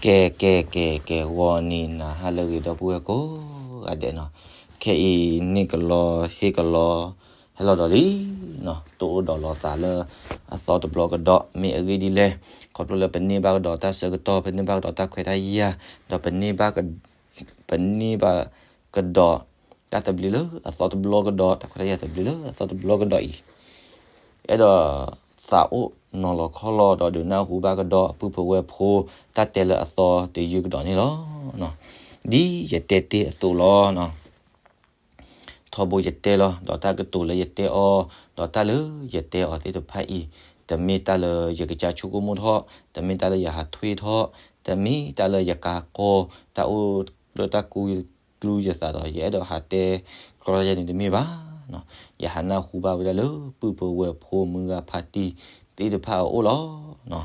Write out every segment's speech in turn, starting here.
ကဲ ကဲ ကဲ ကဲ ဂီၤနံၤနၤဟါလၢအဂ့ၤ ဒီပုၢ်ဝဲၢ်ကိးဂၤဒဲးနီၤ, ခဲအံၤန့ၣ်ကလီဟ့ၣ်ကလီ ဟဲလီၤဒီးလံနီၤ, တအိၣ်ဒီးလီၤသးလၢအသီတဘျီကဒီး, မ့ၢ်အဂ့ၢ်ဒ်လဲၣ်, ခီဖျိလၢပန့ၢ်ဘၣ်ကဒီးတၢ်ဆၢကတီၢ်, ပန့ၢ်ဘၣ်ကဒီးတၢ်ခွဲးတၢ်ယာ်, ဒီးပန့ၢ်ဘၣ်က ပန့ၢ်ဘၣ်ကဒီးတၢ်သဘျ့လၢအသီတဘျီကဒီး, တၢ်ခွဲးတၢ်ယာ်သဘျ့လၢအသီတဘျီကဒီးအံၤ, အဲၣ်ဒိးသးအိၣ်နီၤလီၤခီလီၤဒီးဒုးနၢ်ဟူဘၣ်ကဒီး ပုၢ်ဖိဝဲၢ်ဖိ တၢ်တဲလၢအသီတယုၢ်ကဒီးန့ၣ်လီၤ. ဒ်ယတဲတ့ၢ်အသိးလီၤ. ထီဘိယတဲလီၤ, ဒီးတၢ်ကတိၤလၢယတဲအီၤ, ဒီးတၢ်လၢယတဲအီၤသ့ၣ်တဖၣ်အံၤ, တမ့ၢ်တၢ်လၢယကစၢ်ဆိကမိၣ်ထီၣ်, တမ့ၢ်တၢ်လၢယဟးထွ့ထီၣ်, တမ့ၢ်တၢ်လၢယကၤကီ, တၢ်အိၣ်လၢတၢ်ကူ ကျူယသးဒီး ယအဲၣ်ဒိးဟးတဲကြီယဲန့ၣ်တမ့ၢ်ဘၣ်. ယဟးနၢ်ဟူဘၣ်ဝဲဒၣ်လၢပုၢ်ဖိဝဲၢ်ဖိမုၢ်ဂၤဖါတံၢ်သ့ၣ်တဖၣ်အအိၣ်လီၤ.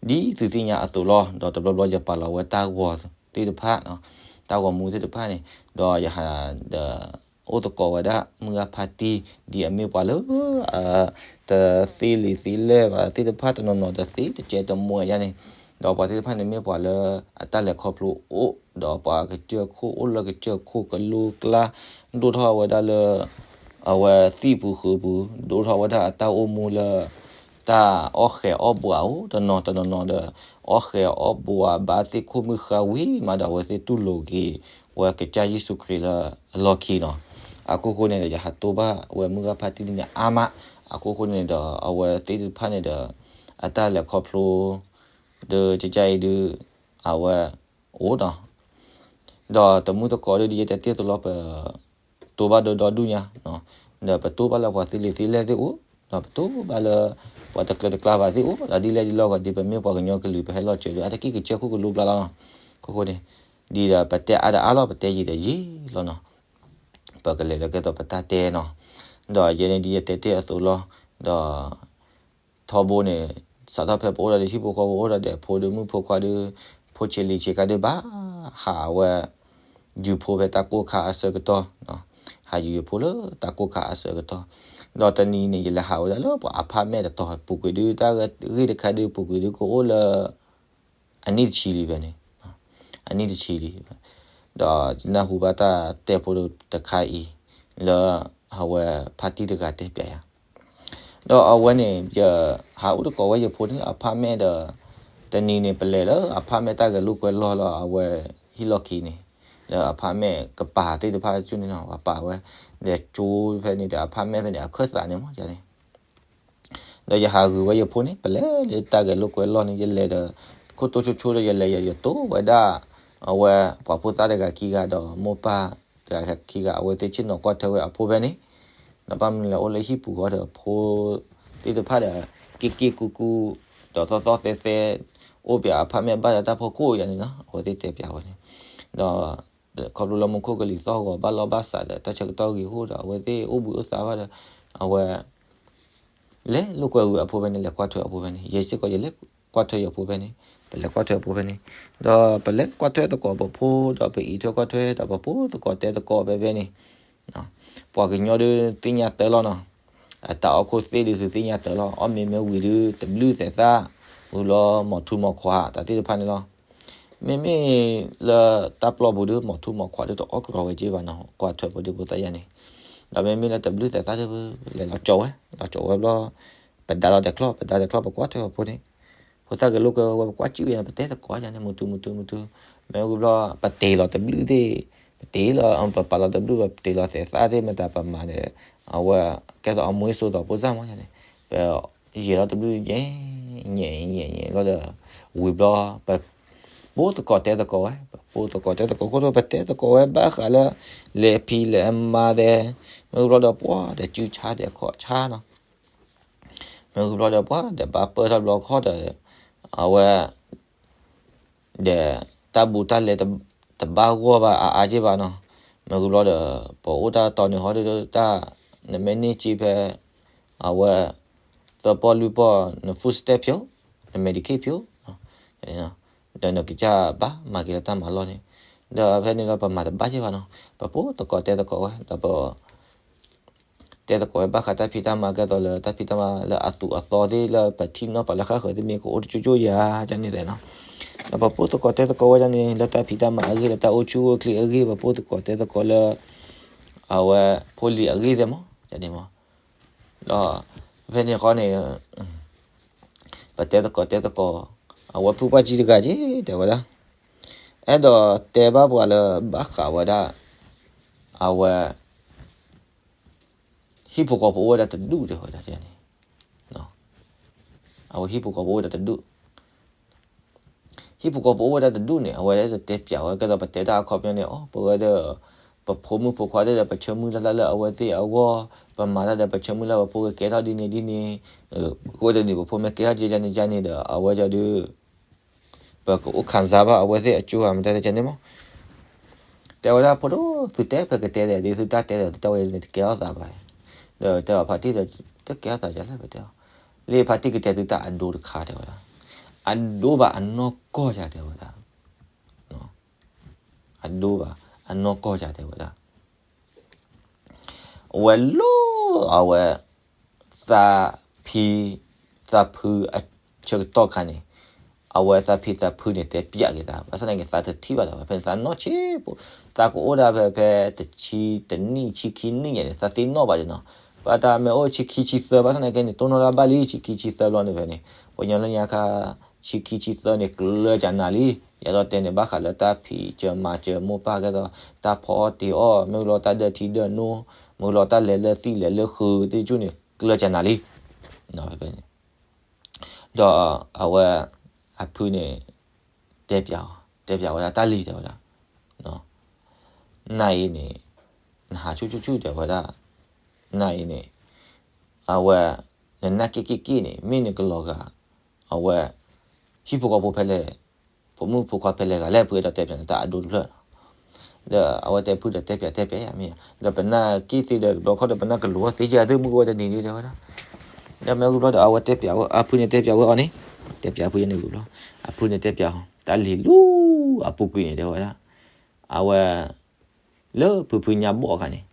ဒ်သုသ့ၣ်ညါအသိးလီၤ, ဒီးတဘျီဘျီယပာ်လီၤဝဲတၢ်ဂီၤသ့ၣ်တဖၣ်, တၢ်ဂီၤမူသ့ၣ်တဖၣ်န့ၣ်, ဒီးယဟးဒီး အိၣ်သကိးဝဲဒၣ်မုၢ်ဂၤဖါတံၢ် ဒ်အမ့ၢ်ပှၤလၢ တသ့လံာ်သ့လဲၢ်ဘၣ်သ့ၣ်တဖၣ်တနီၤနီၤ တသ့တကဲတမှဲယါန့ၣ်, ဒီးပှၤသ့ၣ်တဖၣ်န့ၣ်မ့ၢ်ပှၤလၢအတၢ်လဲၤခီဖျိအိၣ်, ဒီးပှၤကစၢၢ်ခိၣ်အိၣ်လၢကစၢၢ်ခိၣ်ကလိကျါ ဒိၣ်ထီၣ်ဝဲဒၣ်လၢ အဝဲသံၣ်ပူၤဃုာ်ပူၤ, ဒိၣ်ထီၣ်ဝဲဒၣ်အတၢ်အိၣ်မူလၢ တၢ်အီၣ်ဃဲၤအီၣ်ဘှးအိၣ်တနီၤတနီၤနီၤဒီး အီၣ်ဃဲၤအီၣ်ဘှးဘါသ့ၣ်ခိၣ်မုၢ်ဃါဝံၤမးဒီး အဝဲသ့ၣ်တူၢ်လိာ်က့ၤဝဲကစၢ်ယ့ၣ်ၡူးခရံာ်လၢအလီၢ်ခံနီၤ. အခိၣ်ဃိန့ၣ်ဒီး ယဟးတိၢ်ဘၣ်ဝဲမုၢ်ဂၤဖါတံၢ်န့ၣ်အါမး, အခိၣ်ဃိန့ၣ်ဒီး အဝဲသ့ၣ်တဖၣ်န့ၣ်ဒီး အတၢ်လဲၤခီဖျိ ဒီးကကါအံၤဒုး အဝဲအိၣ်နီၤ. ဒီးတမုၢ်သကိးဒုး ဒ်ယတဲတ့ၢ်အသိးလီၤ ပ တိၢ်ဘၣ်ဒီဒီဒူၣ်ညါ, ဒီးပတိၢ်ဘၣ်လၢပှၤသ့လံာ်သ့လဲၢ်သ့ၣ်အိၣ်, ဒီးပတိၢ်ဘၣ်လၢ ပှၤတကျၢၤတကျါဘၣ်သ့ၣ်အိၣ်, ဒီးဒ်လဲၣ်ဒ်လဲၣ်ဂီၢ်ဒ်ပမ့ၢ်ပှၤကညီကလုာ် ပဟဲလီၤစၢၤဒီး အတက့ၢ်ကစၢၢ်ခိၣ်ကလိကျါလီၤနီၤ. အခိၣ်ဃိန့ၣ် ဒ်ဒီးပတဲအါဒီးအါလီၤ ပတဲယံာ်ဒီးယံာ်လီၤနီၤ. ပကလဲၤလၢကဲသိးပတၢ်တဲနီၤ. ဒီးယဲန့ၣ်ဒ်ယတဲတ့ၢ်အသိးလီၤ, ဒီး ထီဘိန့ၣ် စးထီၣ်ဖဲပအိၣ်ဒီးဟံၣ်ဖိဃီဖိ အိၣ်ဒီးဖိဒီးမုၣ်ဖိခွါဒီး ဖိဆံးလံၤဆံးခါဒီး ဘၣ်ဟးဝဲ ယူၤဖိဖဲတၢ်ကိၢ်ခါအဆၢကတီၢ်, ဟးယူၤယဖိလၢတၢ်ကိၢ်ခါအဆၢကတီၢ်, ဒီးတနံၤန့ၣ် ယလဲၤဟးဝဲဒၣ်လၢပှၤ apartment တတီၤ ပူၤကွံာ်ဒုး တၢ်ဂ့ၢ်တခါဒုး ပူၤကွံာ်ဒုးကအိၣ်လၢ အနံၣ်တဆံလံဖဲန့ၣ်, အနံၣ်တဆံလံ, ဒီးနၢ်ဟူဘၣ်တၢ်တဲဖိတခါအံၤ လၢအဝဲဖါတံၢ်တဂၤတဲပျးယၤ, ဒီးအဝဲန့ၣ် ယဟးအိၣ်သကိးဝဲယဖိန့ၣ်လၢ apartment ဒီး တနံၤန့ၣ် ပလဲၤလၢ apartment တၢ်ဂဲၤလိာ်ကွဲလိာ်လီၤ အဝဲဟံၣ်လီၢ်ခံန့ၣ်, လၢ apartment ကပၤသ့ၣ်တဖၣ်ဆူန့ၣ်နီၤ ပပာ်ဝဲ, ဒီးကၠိဖဲန့ၣ်ဒီး apartment ဖဲန့ၣ် အခၢၣ်သးန့ၣ်မးန့ၣ် ဒီးယဟးဂုာ်ဝဲယဖိန့ၣ် ပလဲၤလၢတၢ်ဂဲၤလိာ်ကွဲလိာ်န့ၣ် ယလဲၤဒီး ခိၣ်တိၢ်ဆိဆိဒီး ယလဲၤယဲ ယတိၢ်ဝဲဒၣ် အဝဲပှၤဖိသၣ်တဂၤခံဂၤဒီးမိၢ်ပၢ်တဂၤခံဂၤ အဝဲသ့ၣ်ဆ့ၣ်နီၤကွၢ်ထွဲဝဲအဖိဖဲန့ၣ်, ဒီးဘၣ်မနုၤလဲၣ် အိၣ်လၢဟံၣ်ပူၤဃီဒီး ဖိသ့ၣ်တဖၣ်ဒီး က့ၤက့ၤကူကူ ဒီးသီသီသဲသဲ အိၣ်ပၠး apartment ဘၣ်ဒီးတၢ်ဖီခိၣ်ယါန့ၣ်နီၤ အဝဲသ့ၣ်တဲပၠးဝဲန့ၣ်, ဒီး ခီဖျိလၢမူခိၣ်ကလံၤသီၣ်ဂီၤဘၣ်လီၢ်ဘၣ်စးဒီး တၢ်ဆၢကတီၢ်ဂ့ၤအိၣ်ဒီး အဝဲသ့ၣ်အိၣ်ဘှံးအိၣ်သါဘၣ်ဒီး အဝဲ လဲၤလိာ်ကွဲဝဲအဖိဖဲန့ၣ် လဲၤကွၢ်ထွဲအဖိဖဲန့ၣ် ယဲစ့ၢ်ကီးယလဲၤကွၢ်ထွဲယဖိဖဲန့ၣ်, ပလဲၤကွၢ်ထွဲအဖိဖဲန့ၣ်, ဒီးပလဲၤကွၢ်ထွဲသကိးပဖိ ဒီးပအံးထွဲကွၢ်ထွဲဒီးပဖိသကိးတဲသကိးဖဲဖဲန့ၣ်, ပှၤကညီဒုးသ့ၣ်ညါတၢ်လီၤနီၤ, အတၢ်အီၣ်ခိၣ်သ့ၣ်ဒုးသုသ့ၣ်ညါတၢ်လီၤ အီၣ်မ့ၤမ့ၢ်ဝံၤဒုး တဘျုးသဲးသၣ်, ဝံၤလီၤမီၤထူမီၤခွးတၢ်သ့ၣ်တဖၣ်န့ၣ်လီၤ. မ့မ့ၢ်လၢတၢ်ပျီပူၤဒုး မီၤထူမီၤခွးဒုးတအီၣ်ကရီဝဲက့ဘၣ်နီၤ ကွၢ်ထွဲဖိဒုးဖိသၣ်ယါန့ၣ်, ဒီးမ့မ့ၢ်လၢတဘျုးသဲးသၣ်ဒုး လဲၤလီၤကၠီဝဲ, လီၤကၠီဝဲဘျီ, ပဒါလီၤတဲာ်ချီၣ် ပဒါတဲာ်ချီၣ် ပကွၢ်ထွဲအဖိန့ၣ်, ဖိသၣ်ဂဲၤလိာ်ကွဲဝဲ ပကွၢ်ကၠူၣ်ယါန့ၣ် ပတဲသကိးယါန့ၣ် မုၢ်တူမုၢ်တူမုၢ်တူ, မ့ၢ်ဝံၤဘျီ ပတ့ၢ်လီၤတဘျုးသ့ၣ်, ပတ့ၢ်လီၤ ပပာ်လီၤတဘျုး ပတ့ၢ်လီၤသဲးသၣ်သ့ၣ် မတၤပမၤဒီး အဝဲ ကဲသိးအမွေးစိသိးဖိစၢ်မးယါန့ၣ်, ပ ယဲၢ်လီၤတဘျုး ယဲၢ် ယဲၢ် ယဲၢ် ယဲၢ်လီၤဒီး ဝံၤဘျီ ပ ပိာ်သကိးတဲသကိးဝဲ, ပပိာ်သကိးတဲသကိးခိၣ်ဒီး ပတဲသကိးဝဲဘၣ်ဃးလၢ လဲၤဖံးလဲၤမၤသဲ, မ့ၢ်ဝံၤဘျီဒီးပှၤဒီး စုဆါဒီးခီၣ်ဆါနီၤ, မ့ၢ်ဝံၤဘျီဒီးပှၤဒီး ဘၣ်ပၢၢ်ထီၣ်ဘျီခီၣ်ဒီး အဝဲ ဒီးတၢ်ဘူးတၢ်လဲတဘၣ်ဂီၢ်ဘၣ်အါအါက့ဘၣ်နီၤ, မ့ၢ်ဝံၤဘျီဒီး ပအိၣ်တၢ်တီန့ၣ်ဟီဒီး တၢ် နမ့ၢ်န့ၢ်က့ဖဲ အဝဲ သၢပီၢ်လွံၢ်ပီၢ် န food stamp ဖျိ, န Medicaid ဖျိ, ဒီးနကစၢ်ဘၣ်မၤက့ၤလၢတၢ်မၤလီၢ်န့ၣ်, ဒီးဖဲန့ၣ်လီၤ ပမၤတဘၣ်က့ဘၣ်နီၤ, ပပိာ်သကိးတဲသကိးဝဲ ဒီးပ တဲသကိးဝဲဘၣ်ဃးတၢ်ဖံးတၢ်မၤ ကဲသိးလၢတၢ်ဖံးတၢ်မၤလၢအသူၣ်အသီသ့ၣ် လၢပထံၣ်နီၣ်ပာ်လၢဃၣ်ဃၢၤသ့ၣ် မ့ၢ်ကအိၣ်တကၠိကၠိယါန့ၣ်သဲးနီၤ, ဒီးပပိၢ်သကိးတဲသကိးဝဲဒၣ်န့ၣ် လၢတၢ်ဖံးတၢ်မၤအဂ့ၢ် လၢတၢ်အိၣ်ဆူၣ်အိၣ်ချ့အဂ့ၢ် ပပိၢ်သကိးတဲသကိးလၢ အဝဲဖိလံၤအဂ့ၢ်သ့ၣ်မး န့ၣ်မး. ဒီးဖဲန့ၣ်ဃီန့ၣ် ပတဲသကိးတဲသကိး အဝဲပုၢ်ပှၢ်ကံတဂၤက့ၤ တဲဝဲဒၣ်, အဲၣ်ဒိးတဲဘၣ်ပှၤလၢဘၣ်ဃးဝဲဒၣ် အဝဲ ဟံၣ်ဖိဃီဖိအိၣ်ဝဲဒၣ်တဒူၣ် တဲဝဲဒၣ်န့ၣ်, အဝဲဟံၣ်ဖိဃီဖိအိၣ်ဝဲဒၣ်တဒူၣ် ဟံၣ်ဖိဃီဖိအိၣ်ဝဲဒၣ်တဒူၣ်န့ၣ် အဝဲဒၣ်တဲပၠးဝဲ ကဲသိးပတဲတၢ်အခီပညီန့ၣ် အိ ပဝဲဒၣ် ပဖိမုၣ်ဖိခွါသ့ၣ်ဒီး ပဆၢမုၢ်လၢ်လၢ်လၢအဝဲသ့ၣ်အဂီၢ်, ပမၤတၢ်ဒီး ပဆၢမုၢ်လၢ်ပဖိကကဲထီၣ်ဒ်န့ၣ်ဒ်န့ၣ်, အဃိတနံၤ ပဖိမ့ၢ်ကဲထီၣ်ဒ်န့ၣ်ဒ်န့ၣ်ဒီး အဝဲဒၣ်ဒီး ပကအိၣ်ခံစားဘၣ်အဝဲသ့ၣ်အကျိုးဧါ မတၤတကဲန့ၣ်မး. တဲဝဲဒၣ်ဖိဒိၣ် သုတဲဖဲကတဲဒီး ဒ်သုတၢ်တဲဒီး သုတၢ်ဝဲန့ၣ်တကဲထီၣ်သးဘၣ်. ဒီးတဲအီၤဖါတံၢ်ဒီး တကဲထီၣ်သးဒ်လဲၣ် ပတဲအီၤ, လၢဖါတံၢ်ကတဲသုတၢ်အဒိတခါ တဲဝဲဒၣ်, အဒိဘၣ်အနီၢ်ကီၢ်ယၤ တဲဝဲဒၣ်, အဒိဘၣ်အနီၢ်ကီၢ်ယၤ တဲဝဲဒၣ် အဝဲလၢ အဝဲ သးဖံ သးဖုအဆၢကတီၢ်ခါန့ၣ် အဝဲသးဖံသးဖုန့ၣ် တဲပၠးက့ၤသး ဘၣ်ဆၣ်သနာ်က့ သးတထံၣ်ဘၣ်လၢၤဘၣ် ဖဲန့ၣ်သးနီၢ်ဆံးဖိ, သးကအိၣ်ဒၣ်ဖဲ ဖဲတဆံတနံၣ် ဆံခံနံၣ်ယဲၢ်န့ၣ် သးသ့ၣ်နီၣ်ဘၣ်ဒ်နီၤ, ဘၣ်တၢ်မ့ၢ်အိၣ်ဆံခံဆံသၢ ဘၣ်ဆၣ်သနာ်က့န့ၣ် တိၢ်နီၣ်တၢ်ဘၣ်လံ ဆံခံဆံသၢဘျီန့ၣ်ဖဲန့ၣ် ပှၤညီလၢညါခါ ဆံခံဆံသၢန့ၣ် ကျၢၤကနၤလံ, ယအဲၣ်ဒိးတဲန့ၣ် ဘၣ်ဃးလၢတၢ်ဖံးစၢၤမၤစၢၤမိၢ်ပၢ် ကဲသိး တၢ်ဖီအီၣ်တ့ၤအီၣ် မ့ၢ်လီၤတၢ်ဒၢထံဒၢနိ မ့ၢ်လီၤတၢ်လဲၤလၢသံၣ်လဲၤလၢဃုသ့ၣ်တဖၣ်န့ၣ် ကျၢၤကနၤလံ. ဒီးအဝဲ အဖုန့ၣ် တဲပၠးအီၤ တဲပၠးဝဲဒၣ် တၢ်လံၤ တဲဝဲဒၣ်, နၤအံၤန့ၣ် နဟးဆူၣ်ဆူၣ်ဆူၣ် တဲဝဲဒၣ်, နၤအံၤန့ၣ် အဝဲ နနၢ်က့ၣ်က့ၣ်က့ၣ်န့ၣ် မ့ၢ်နကလီၤဂာ် အဝဲ ဟံၣ်ဖိဃီဖိဖဲလဲၣ်, ဖိမုၣ်ဖိခွါဖဲလဲၣ်ဂၤလဲၣ် ဖုအဲၣ်ဒိးတဲပၠးနတၢ်အဒိတဖျၢၣ်လီၤ. ဒီးအဝဲတဲဖုဒီး တဲပၠးတဲပၠးယၤမ့ၢ်ဧါ, ဒီးပနၢ်က့ၣ်သ့ဒီး တဘျီခီဒီး ပနၢ်ကလိၤအီၤသ့ယၤ သုမုၢ်ကဝဲတနံၤဒု တဲဝဲဒၣ်. ဒီးမ့ၢ်ဝံၤဘျီဒီး အဝဲတဲပၠးဝဲ အဖုန့ၣ်တဲပၠးဝဲအီၤန့ၣ်, တဲပၠးဖုယဲန့ၣ်ဝံၤဘျီ, အဖုန့ၣ်တဲပၠးအီၤ တၢ်လံၤလၢအပူၤကွံာ်န့ၣ် တဲဝဲဒၣ်, အဝဲ လၢဖုဖုညါဘီၣ်အခါန့ၣ်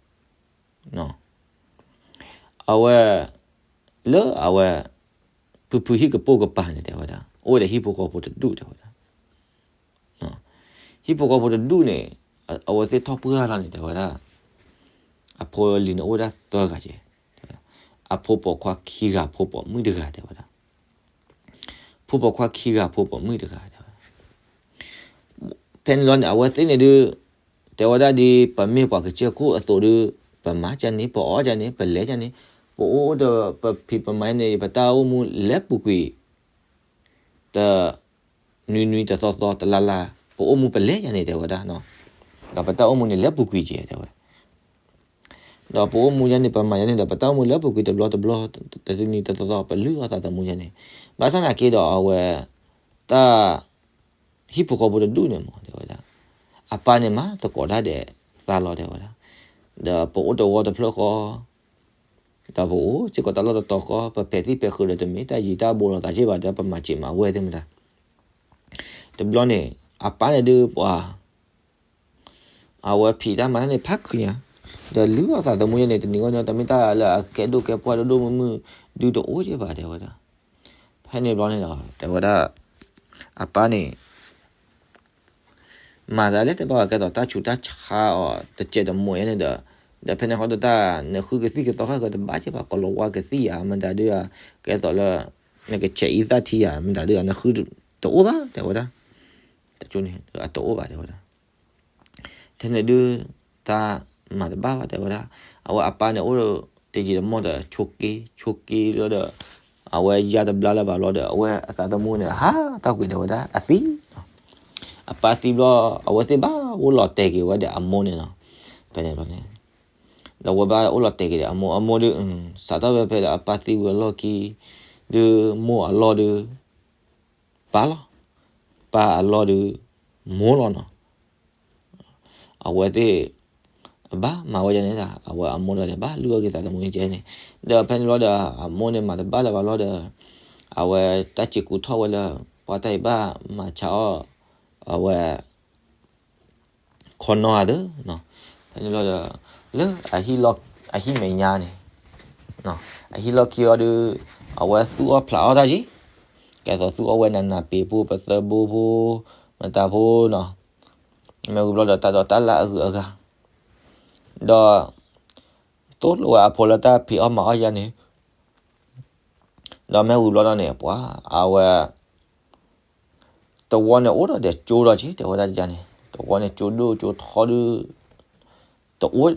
အဝဲ လၢအဝဲ ဖုဖုဟံၣ်ကပိာ်ကပၤန့ၣ် တဲဝဲဒၣ် အိၣ်ဝဲဒီးဟံၣ်ဖိဃီဖိတဒူၣ် တဲဝဲဒၣ်. ဟံၣ်ဖိဃီဖိတဒူၣ်န့ၣ် အဝဲသ့ၣ်ထီၣ်ပှၢ်လီၤန့ၣ် တဲဝဲဒၣ်, အဖိလံၤန့ၣ်အိၣ်ဝဲဒၣ်သၢဂၤက့ၤ, အဖိပိာ်ခွါခံဂၤ ဖိပိာ်မုၣ်တဂၤ တဲဝဲဒၣ်. ဖိပိာ်ခွါခံဂၤ ဖိပိာ်မုၣ်တဂၤ တဲဝဲဒၣ်. ဖဲန့ၣ်လီၤန့ၣ် အဝဲသ့ၣ်န့ၣ်ဒုး တဲဝဲဒၣ်ဒ် ပမ့ၢ်ပှၤကစၢၢ်ခိၣ်အသိးဒုး ပမၤကန့ၣ် ပအီၣ်ကန့ၣ် ပလဲၤကန့ၣ် ပအိၣ်ဒီးပဖံးပမၤန့ၣ် ပတၢ်အိၣ်မူလဲၤပူၤကွံာ် တ နွံနွံတသီသီတလါလါ ပအိၣ်မူပလဲၤယၤန့ၣ် တဲဝဲဒၣ်, ဒီးပတၢ်အိၣ်မူန့ၣ်လဲၤပူၤကွံာ်က့ၤ တဲဝဲ. ဒီးပအိၣ်မူယၤန့ၣ် ပမၤယၤန့ၣ်ဒီး ပတၢ်အိၣ်မူလဲၤပူၤကွံာ်တဘျီတဘျီ တနွံတသီသီ ပလုၢ်အီၣ်သးသမူယၤန့ၣ်, ဘၣ်ဆၣ်သနာ်က့ဒီးအဝဲ တၢ် ဟံၣ်ဖိဃီဖိတဒူၣ်န့ၣ်မး တဲဝဲဒၣ်, အပၢ်န့ၣ်မၤသကိးတၢ်ဒီးသးလီၤ တဲဝဲဒၣ်, ဒီးပအိၣ်တဝီတဖျၢၣ်ဃီ ဒီးပအိၣ်စ့ၢ်ကီးတၢ်လီၢ်တတီၤဃီ ပပဲာ်သံၣ်ပဲာ်ဃုာ်ဒီး တမ့ၢ်တၢ်ယံၤတၢ်ဘိလီၤသးစ့ၢ်ဘၣ် ဒီးပမၤစံးမၤဝဲသ့ၣ်မတၤ, တဘျီန့ၣ် အပၢ်န့ၣ်ဒုးပှၤ အဝဲဖံးတၢ်မၤတၢ်န့ၣ်ဖးခုညါ, ဒီးလုၢ်အီၣ်သးသမူယဲန့ၣ် တနံၤဂီၢ်န့ၣ် တမ့ၢ်တၢ်လၢအကဲဒိၣ်ကဲပှၢ်ဒိၣ်ဒိၣ်မုၢ်မုၢ် ဒုးတအိၣ်က့ဘၣ် တဲဝဲဒၣ်. ဖဲန့ၣ်ဘျီန့ၣ်ဒီး တဲဝဲဒၣ် အပၢ်န့ၣ် မၤသးလဲၣ် တဲဘၣ်ဝဲ ကဲသိးတၢ်ဆူးတၢ်ဆါအီၤ တစဲးတမိာ်ယဲန့ၣ်ဒီး, ဒီးဖဲန့ၣ်ဃီဒီးတၢ် နဃုကသံၣ်ကသီခါ ကတဘၣ်က့ဘၣ် ကလီၤဝါကသံၣ်ယၤ မတၤဒုး ကဲသိးလၢ နကဆဲးအံသၣ်ထံယၤ မတၤဒုး နဃုတအိၣ်ဘၣ် တဲဝဲဒၣ်. တကၠိန့ၣ် အတအိၣ်ဘၣ် တဲဝဲဒၣ်. ထဲန့ၣ်ဒုး တၢ်မၤတဘၣ်ဘၣ် တဲဝဲဒၣ်. အဝဲအပၢ်န့ၣ်အိၣ်တယံာ်တမီၢ်ဒီး ဆိးက့ ဆိးက့လီၤဒီး အဝဲယါတဘျါလၢၤဘၣ်လီၤဒီး အဝဲအသးသမူန့ၣ် ဟးထီၣ်ကွံာ် တဲဝဲဒၣ် အသံ အပၢ်သံဘျီ အဝဲသ့ၣ်ဘၣ်အိၣ်လီၤတဲာ်က့ၤဝဲဒီးအမိၢ်န့ၣ်နီၤ. ဖဲန့ၣ်ဘျီန့ၣ် ဒီးအဝဲဘၣ်အိၣ်လီၤတဲာ်က့ၤဒီးအမိၢ်, အမိၢ်ဒုး စးထီၣ်ဖဲဖဲဒီးအပၢ်သံဝံၤအလီၢ်ခံ ဒုးမိၢ်အလီၢ်ဒုး ပၢ်လီၤ. ပၢ်အလီၢ်ဒုး မိၢ်လီၤနီၤ. အဝဲသ့ၣ် ဘၣ်မၤဝဲဒ်န့ၣ်ဒၣ် အဝဲအမိၢ်ဒီးဘၣ်လုၢ်အီၣ်က့ၤသးသမူကဲန့ၣ်, ဒီးဖဲန့ၣ်ဘျီဒီး အမိၢ်န့ၣ်မၤတဘၣ်လၢၤဘၣ်လီၤဒီး အဝဲတၢ်စံးကူထီၣ်ဝဲလၢ ပှၤတၢ်အံၤဘၣ်မၤဆါအီၣ် အဝဲ ခီနီၢ်ဧါသၢနီၤ. ဖဲန့ၣ်ဘျီဒီး လၢအဟံၣ်လီၢ် အဟံၣ်မဲာ်ညါန့ၣ် အဟံၣ်လီၢ်ခံအီၤဒုး အဝဲသူၣ်အီၣ်ဖျးအီၣ်တၢ်က့ၤ, ကဲသိးသူၣ်အီၣ်ဝဲနးနးပ့ၤဖိ ပသၢဘိဖိ မတၤဖိနီၤ, မ့ၢ်ဝံၤဘျီဒီးတၢ်ဒိးတၢ်လၢ်အဂုၤအဂၤ, ဒီး သိၣ်လိဝဲအဖိလၢတၢ်ဖံးအီၣ်မၤအီၣ်ယါန့ၣ်, ဒီးမ့ၢ်ဝံၤဘျီဒီးန့ၣ် ပှၤအဝဲ တဝီန့ၣ်အိၣ်ဒီးဒီးကၠိဒီးက့ၤ တဲဝဲဒၣ်န့ၣ်, တဝီန့ၣ်ကၠိဒိၣ်ကၠိထီဒုး တအိၣ်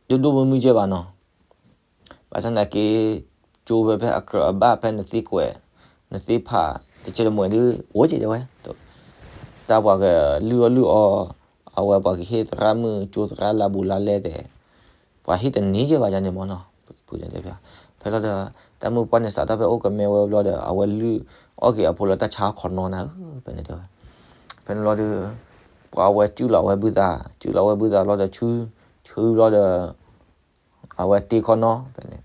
ဒိၣ်ဒိၣ်မုၢ်မုၢ်ကဲဘၣ်နီၤ. ဘၣ်ဆၣ်သနာ်က့ ကၠိဖဲဖဲအကြၢးအဘၣ်ဖဲနသ့ကွဲး နသ့ဖး တကဲတမှဲၤဒုး အိၣ်က့ၤတဲဝဲ, တၢ်ပှၤကလုၢ်အီၣ်လုၢ်အီ အဝဲပှၤကဟ့ၣ်သရၣ်မုၣ်ကၠိသရၣ်လၢဘူးလါလဲၣ်တဲ ပှၤဟ့ၣ်တန့ၢ်က့ၤဘၣ်ယါန့ၣ်မ့ၢ်နီၤ. ဖဲလီၤဒီး တၢ်မုၣ်ပှၢ်န့ၣ်စးထီၣ်ဖဲအိၣ်ကမဲဝဲဘျီဒီး အဝဲလုၢ်အီၣ်က့ၤအဖိလၢတၢ်ဆါဟီၣ်ခီနီၤနၤဧၢ ဖဲန့ၣ်တဲဝဲ. ဖဲန့ၣ်လီၤဒီး ပှၤအဝဲစုၣ်လီၤဝဲဘုသး စုၣ်လီၤဝဲဘုသးလီၤဒီးဆူ ဆူဘျီဒီး အဝဲတ့ခီနီၤဖဲန့ၣ်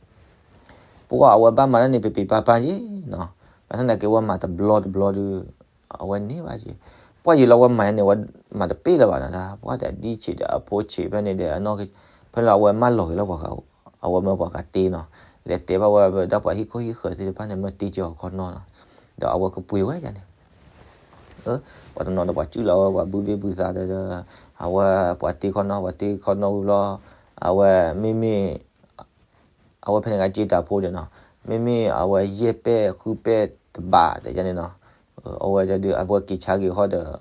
ပှၤအဝဲဘၣ်မၤတၢ်န့ၣ် ပ့ၤပ့ၤပၢ်ပၢ်ယ့ၣ်နီၤ. ဘၣ်ဆၣ်သနာ်က့ အဝဲမၤတဘျီတဘျီဒီး အဝဲန့ၢ်ဘၣ်က့ၤ, ပှၤယံာ်လီၤဝဲမၤန့ၣ် အဝဲမၤတပ့ၢ်လၢၤဘၣ်နီၤ. ပှၤတၢ်ဒံၣ်ဆံးဒီးအဖိဆံးဖဲန့ၣ်ဒီး အနီၢ်က့ ဖဲလီၤအဝဲမၢလီၤက့ၤလၢပှၤဂၤ, အဝဲမၢပှၤဂၤတ့နီၤ, လဲၤတဲဘၣ်ဝဲဒၣ်ပှၤဟံၣ်ခိၣ်ဟံၣ်ဃၢၤသ့ၣ်တဖၣ်န့ၣ် မၢတ့က့ၤအီၤခီနီၤနီၤ, ဒီးအဝဲကပှ့ၤဝဲယါန့ၣ် ပှၤတနီၤဒီးပှၤစုၣ်လီၤဝဲ ပှၤဘုဘ့ၣ်ဘုသးဒီး အဝဲပှၤတ့ခီနီၤ ပှၤတ့ခီနီၤဝံၤဘျီ အဝဲမ့မ့ၢ် အဝဲဖဲန့ၣ်ကစ့တၢ်ဖိဒီးနီၤ, မ့မ့ၢ်အဝဲယဲၢ်ပဲၣ်ဃုပဲၣ်တဘးဒီးယါန့ၣ်နီၤ, အဝဲဒီး အဝဲက့ၤဆါက့ၤဃီဒီး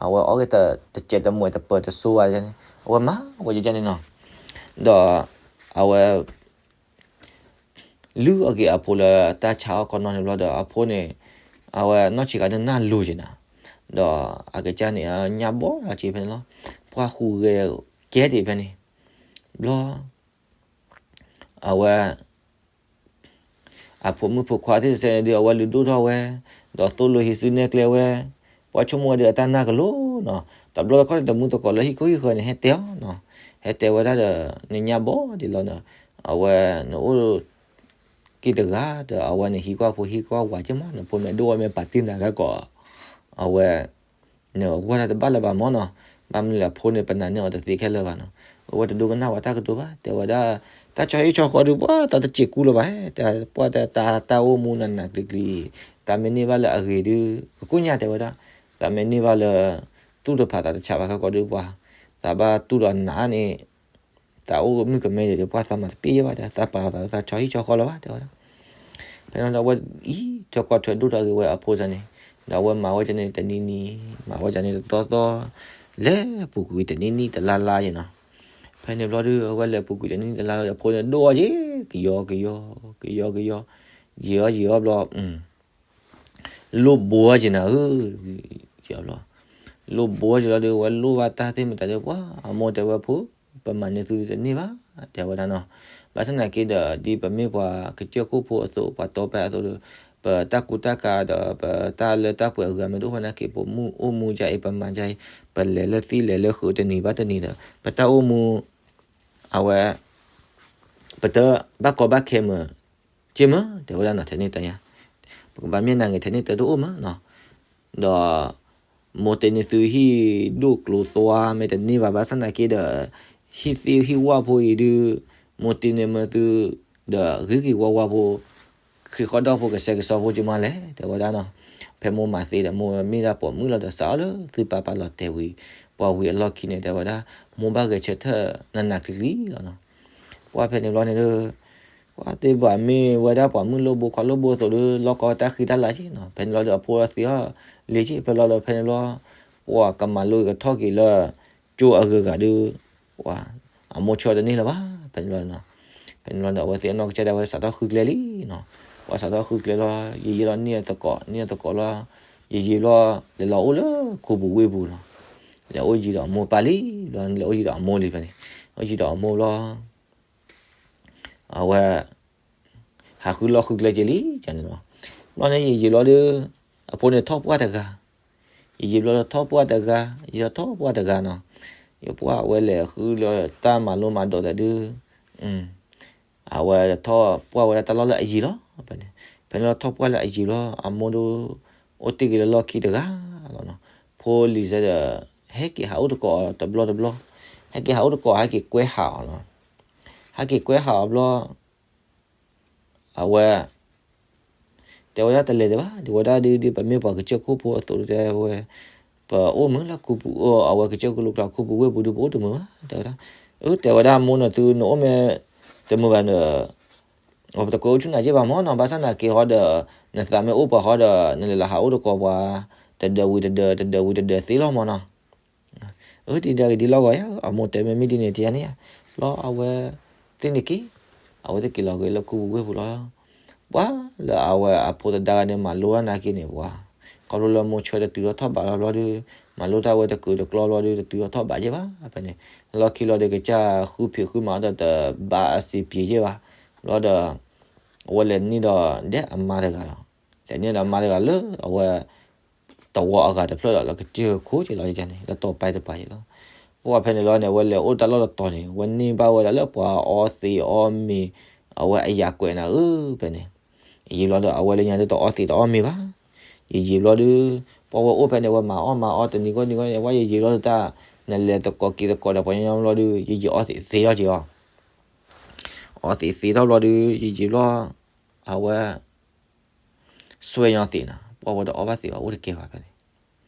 အဝဲအီၣ်က့ၤတစဲးတမှဲၤတပၢၤတစိၤဘၣ်န့ၣ် အဝဲမၤဝဲယါန့ၣ်နီၤ, ဒီး အဝဲ လုၢ်အီၣ်က့ၤအဖိလၢတၢ်ဆါဟီၣ်ခီနီၤန့ၣ်ဘျီဒီး အဖိန့ၣ် အဝဲနီၢ်ဆံးခါန့ၣ်နၢ်လိၤက့ၤနၤ, ဒီးအကစၢ်န့ၣ် ညၣ်ဘီၣ်ထီၣ်က့ၤဖဲန့ၣ်လီၤ, ပှၤဃုာ်ဂဲၤကဲဒံးဖဲန့ၣ်, ဘျီ အဝဲ အဖိမုၣ်ဖိခွါသ့ၣ်တစဲးန့ၣ်ဒီး အဝဲလုၢ်ဒိၣ်ထီၣ်ဝဲ, ဒီးသိၣ်လိဟံးစုနဲၣ်ကျဲဝဲ, ပှၤဆိကမိၣ်ဝဲဒီးအတၢ်နၢ်ကလိၤနီၤ, တဘျီတခီၣ်န့ၣ် တမူတကိးလၢဟံၣ်ခိၣ်ဟံၣ်ဃၢၤန့ၣ် ဟဲတဲအီၤနီၤ, ဟဲတဲဝဲဒၣ်ဒီး နညၣ်ဘီၣ်ဒံးလီၤနီၤ, အဝဲနအိၣ် က့ၤတဂၤဒီး အဝဲန့ၣ်ဟံးကွၢ်ဖိဟံးကွၢ်ဝၤက့မး, နဖိမ့ၢ်ဒိၣ်ဝဲမ့ၢ်ပာ်တ့ၢ်နၤဂၤကီး, အဝဲ နဂီၢ်တၢ်တဘၣ်လၢၤဘၣ်မးနီၤ, ဘၣ်မနုၤလဲၣ် အဖိန့ၣ် ပနာ်န့ၢ်အီၤတသ့ခဲလၢာ်ဘၣ်နီၤ, အဝဲတဒိကနၣ်ဝဲတၢ်ကတိၤဘၣ်, တဲဝဲဒၣ် တၢ်ဆီဟံၣ်ဆီဃီဒုး ပှၤတၢ်တစဲးကူလၢၤဘၣ်, ပှၤတၢ်တၢ်အိၣ်မူနးနးကျံၤကျံၤ, တၢ်မ့ၢ်န့ၢ်ဘၣ်လၢအဂ့ၤဒုး ကကိၣ်ညါတဲဝဲဒၣ်, တၢ်မ့ၢ်န့ၢ်ဘၣ်လၢ သူၣ်တဖးသးတဆးဘၣ်ခဲကီးဒုး ပှၤ သးဘၣ်တူၢ်ဒီးနးန့ၣ် တၢ်အိၣ်မုၣ်ကမဲဒီး ပှၤသးမၤတပ့ၢ်ယဲဘၣ်ဒီး သးပာ်လီၤသးလၢတၢ်ဆီဟံၣ်ဆီဃီလၢၤဘၣ် တဲဝဲဒၣ်. ဖဲန့ၣ်ဒီးအဝဲအံၤ ထွဲကွၢ်ထွဲဒိၣ်ထီၣ်က့ၤဝဲအဖိစ့ၢ်န့ၣ်, ဒီးအဝဲမၤဝဲဒ်န့ၣ်တနံၤနံၤ, မၤဝဲဒ်န့ၣ်တသီသီ, လဲၤပူၤကွံာ်တနံၣ်နံၣ်တလါလါယဲနီၤ. ဖဲန့ၣ်ဘျီဒုး အဝဲလဲၤပူၤကွံာ်တနံၣ်နံၣ်တလါလါဒီး အဖိန့ၣ်ဒိၣ်အီၤက့ၤ ကယီကယီ, ကယီကယီ, ယံာ်အီၤယံာ်အီၤဘျီ လိၣ်ဘိအီၤက့ၤနၤဧၢ, ယံာ်အီၤဘျီ, လိၣ်ဘိအီၤက့ၤလီၤဒီး အဝဲလိၣ်ဘၣ်တၢ်သ့ၣ်မတၤဒီး ပှၤအမိၢ်တဲဝဲဖိ, ပမၤန့ၢ်သုတန့ၢ်ဘၣ် တဲဝဲဒၣ်နီၤ. ဘၣ်ဆၣ်သနာ်က့ဒီး ဒ်ပမ့ၢ်ပှၤကစၢၢ်ခိၣ်ဖိအသိး ပှၤတီပၢ်အသိးဒီး ပတၢ်ကူတၢ်ကၤဒီး ပတၢ်လၢတၢ်ပှဲၤအဂၤမ့ၢ်တအိၣ်ဘၣ်နာ်က့ ပမုၢ်အိၣ်မူဒ်အံၤ ပမၤဒ်အံၤ ပလဲၤလၢသံၣ်လဲၤလၢဃုာ်တနံၤဘၣ်တနံၤဒီး ပတၢ်အိၣ်မူ အဝဲ ပတဘၣ်ကီဘၣ်ခဲမ့ၢ် က့မ့ၢ် တဲဝဲဒၣ်နီၤ ထဲန့ၣ်တညါ ပကဘၣ်မ့ၢ်နၤဂ့ၤ ထဲန့ၣ်တၢ်တအိၣ်မ့ၢ်နီၤ. ဒီး မိၢ်တ့န့ၢ်သုဟံၣ်ဒိၣ်ကျိၤသွါမ့ၢ်တန့ၢ်ဘၣ် ဘၣ်ဆၣ်သနာ်က့ဒီး ဟံၣ်သ့ၣ်ဟံၣ်ဝၣ်ဖိအံၤဒုး မိၢ်တ့န့ၢ်မ့ၢ်သု ဒီးဂ့ၤဂ့ၤဝါဝါဖိ ဃ့ၢ်ဃီၣ်ဒီၣ်ဖိကစဲးကစီဖိက့မ့ၢ်လဲၣ် တဲဝဲဒၣ်နီၤ. ဖဲမိၢ်မၤသ့ဒီး မိၢ်မ့ၢ်ဒၣ်ပိာ်မုၣ်လီၤဒီး စးအီၤလၢသုပၢ်ပာ်လီၤတဲာ်ဝံၤ ပှၤဝံၤအလီၢ်ခံန့ၣ် တဲဝဲဒၣ် မိၢ်ဘၣ်ဂဲၤဆၢထၢၣ်နးနးကျံၤကျံၤလီၤနီၤ. ပှၤဖဲန့ၣ်ဘျီန့ၣ်ဒီး ပှၤသ့ၣ်ဘၣ်မ့ၢ်ဝဲဒၣ်ပှၤမုၣ်လိၣ်ဘိခွါလိၣ်ဘိအသိးဒီး လီၢ်ကီတၢ်ဃံတၢ်လၤက့နီၤ. ဖဲန့ၣ်ဘျီဒီးအဖိသ့အီၤလံက့ ဖဲလီၤဒီးဖဲန့ၣ်ဘျီ ပှၤကမၤလိကထီၣ်က့ၤလၢ ကၠိအဂုၤအဂၤဒီး ပှၤအမိၢ်ဆၢတန့ၢ်လၢၤဘၣ် ဖဲန့ၣ်ဘျီနီၤ. ဖဲန့ၣ်ဘျီန့ၣ် အဝဲသ့ၣ်အနီၢ်ကစၢ်ဒၣ်ဝဲစးထီၣ်ဃုကျဲလံနီၤ. ပှၤစးထီၣ်ဃုကျဲလီၤ ယံာ်ယံာ်လီၤန့ၢ်အသကိး န့ၢ်အသကိးလီၤ. ယံာ်ယံာ်ဘျီ လဲၤလီၤအိၣ်လၢခိပူၤဝ့ၢ်ပူၤနီၤ. လဲၤအိၣ်ယံၤဒီးအမိၢ်ပၢ်လံ ဘျီန့ၣ် လဲၤအိၣ်ယံၤဒီးအမိၢ်လံဖဲန့ၣ်. အိၣ်ယံၤဒီးအမိၢ်ဘျီ အဝဲ ဟးဃုလီၢ်ဃုကျဲက့ၤလံ ကန့ၣ်လီၤ. ဘျီန့ၣ်ယံာ်ယံာ်ဘျီဒီး အဖိန့ၣ်ထီၣ်ပှၢ်တဂၤ, ယံာ်ယံာ်ဘျီဒီးထီၣ်ပှၢ်တဂၤ, ယံာ်ဒီးထီၣ်ပှၢ်တဂၤနီၤ. ယပှၢ်ဝဲလဲၤဃုလၢတၢ်မၤလိမၤဒိးဒီးဒုး အဝဲထီၣ်ပှၢ်ဝဲဒၣ်တၢ်လီၢ်လၢအယံၤလီၤ. ဖဲန့ၣ် ဖဲန့ၣ်လီၤထီၣ်ပှၢ်လၢအယံၤလီၤ အမိၢ်ဒုး အိၣ်တ့ၢ်က့ၤလၢလီၢ်ခံတဂၤလီၤနီၤ. ဖိလံၤစဲဒီး ဟဲက့ၤဟးအိၣ်သကိးတဘျီတဘျီ, ဟဲက့ၤဟးအိၣ်သကိး ဟဲက့ၤကွဲဟးအီၤနီၤ. ဟဲက့ၤကွဲဟးအီၤဘျီ အဝဲ တဲဝဲဒၣ်တလဲၤဒံးဘၣ်, တဲဝဲဒၣ်ဒ် ဒ်ပမ့ၢ်ပှၤကစၢၢ်ခိၣ်ဖိအသိးတဲဝဲ, ပအိၣ်မုာ်လၢခူပူၤ အဝဲကစၢၢ်ကလိကျါ ခူပူၤဝ့ၢ်ပူၤဒုး ပအိၣ်တမုာ်ဘၣ် တဲဝဲဒၣ်. အၢ တဲဝဲဒၣ် မိၢ်န့ၣ် သုနအိၣ်မ့ၢ်တမုာ်ဘၣ်ဒီး ပတကွဲးအိၣ်ဆူၣ်နၤက့ဘၣ်မ့ၢ်နီၤ, ဘၣ်ဆၣ်သနာ်က့ဟီဒီး နသးမ့ၢ်အိၣ်ပှၤဟီဒီး နလဲၤလီၤဟးအိၣ်တကိးပှၤ တဒၢဝံၤတဒၢ တဒၢဝံၤတဒၢသ့လီၤမ့ၢ်နီၤ. အၢ ဒ်ဒၣ်ဂ့ၤဒ်လီၢ်ဂီၤယါ, အမိၢ်တဲမ့ၢ်မ့ၢ်ဒ်န့ၣ် တယါန့ၣ်ယါ, ဘျီအဝဲသ့ၣ်န့ၣ်က့ၤ, အဝဲသ့ၣ်က့ၤလီၤက့ၤလၢခူပူၤဝ့ၢ်ပူၤလီၤ. ပှၤလၢအဝဲအဖိသဒါဂၤန့ၣ် မၤလိတၢ်နာ်က့န့ၣ် ပှၤ ခီဖျိလၢမိၢ်ဆၢတတုၤထီၣ်ထီၣ်ဘးလီၤဘျီဒီး မၤလိတၢ်ဝဲတကုာ်တကျီဘျီဒီး တတုၤထီၣ်ထီၣ်ဘးယဲၢ်ဘၣ် ဖဲန့ၣ်, လီၢ်ခံလီၤဒီးကစၢ်ဃုဖံးဃုမၤအီၤဒီးတဘၣ်အစံးပျ့ၤယဲၢ်ဘၣ်, ဘျီဒီး အဝဲလဲၤနံၣ်ဒီးဒဲးအမါတဂၤလီၤ. လဲၤနံၣ်ဒီးအမါတဂၤလၢအဝဲ တဝီအဂၤတဖျၢၣ်ဒီး လၢကစၢၢ်ခိၣ်က့ၤလီၤန့ၣ် လၢတီၤပာ်တပၤယဲၢ်လီၤ. ပှၤဖဲန့ၣ်လီၤန့ၣ် အဝဲလဲၤအိၣ်တၢ်လီၢ်တတီၤန့ၣ် ဝဲန့ၢ်ဘၣ်ဝဲဒၣ်လၢပှၤအီသံးအီမ့ၤ အဝဲအယၤကွဲးနၤဧၢ ဖဲန့ၣ်, ယံာ်ဘျီဒီး အဝဲလၢညါဒ်တအီသံးတအီမ့ၤဘၣ်. ယံာ်ယံာ်ဘျီဒီး ပှၤဝဲအိၣ်ဖဲန့ၣ် ဝဲမၤအီၣ်မၤအီတနံၤဂီၢ်နံၤဂီၢ်န့ၣ် ပှၤယံာ်ယံာ်ဘျီဒီးတၢ် နလဲၤသကိးက့ၤသကိးဒီးပှၤညီညီဘျီဒီး ယံာ်ယံာ်အီသံးသ့ထီၣ်က့ၤအီၤ, အီသံးသ့ထီၣ်ဘျီဒီး ယံာ်ယံာ်ဘျီ အဝဲ စွဲညီသံးနၤ ပှၤဝဲတအီဘၣ်သံးအီၤအိၣ်တကဲဘၣ်ဖဲန့ၣ်,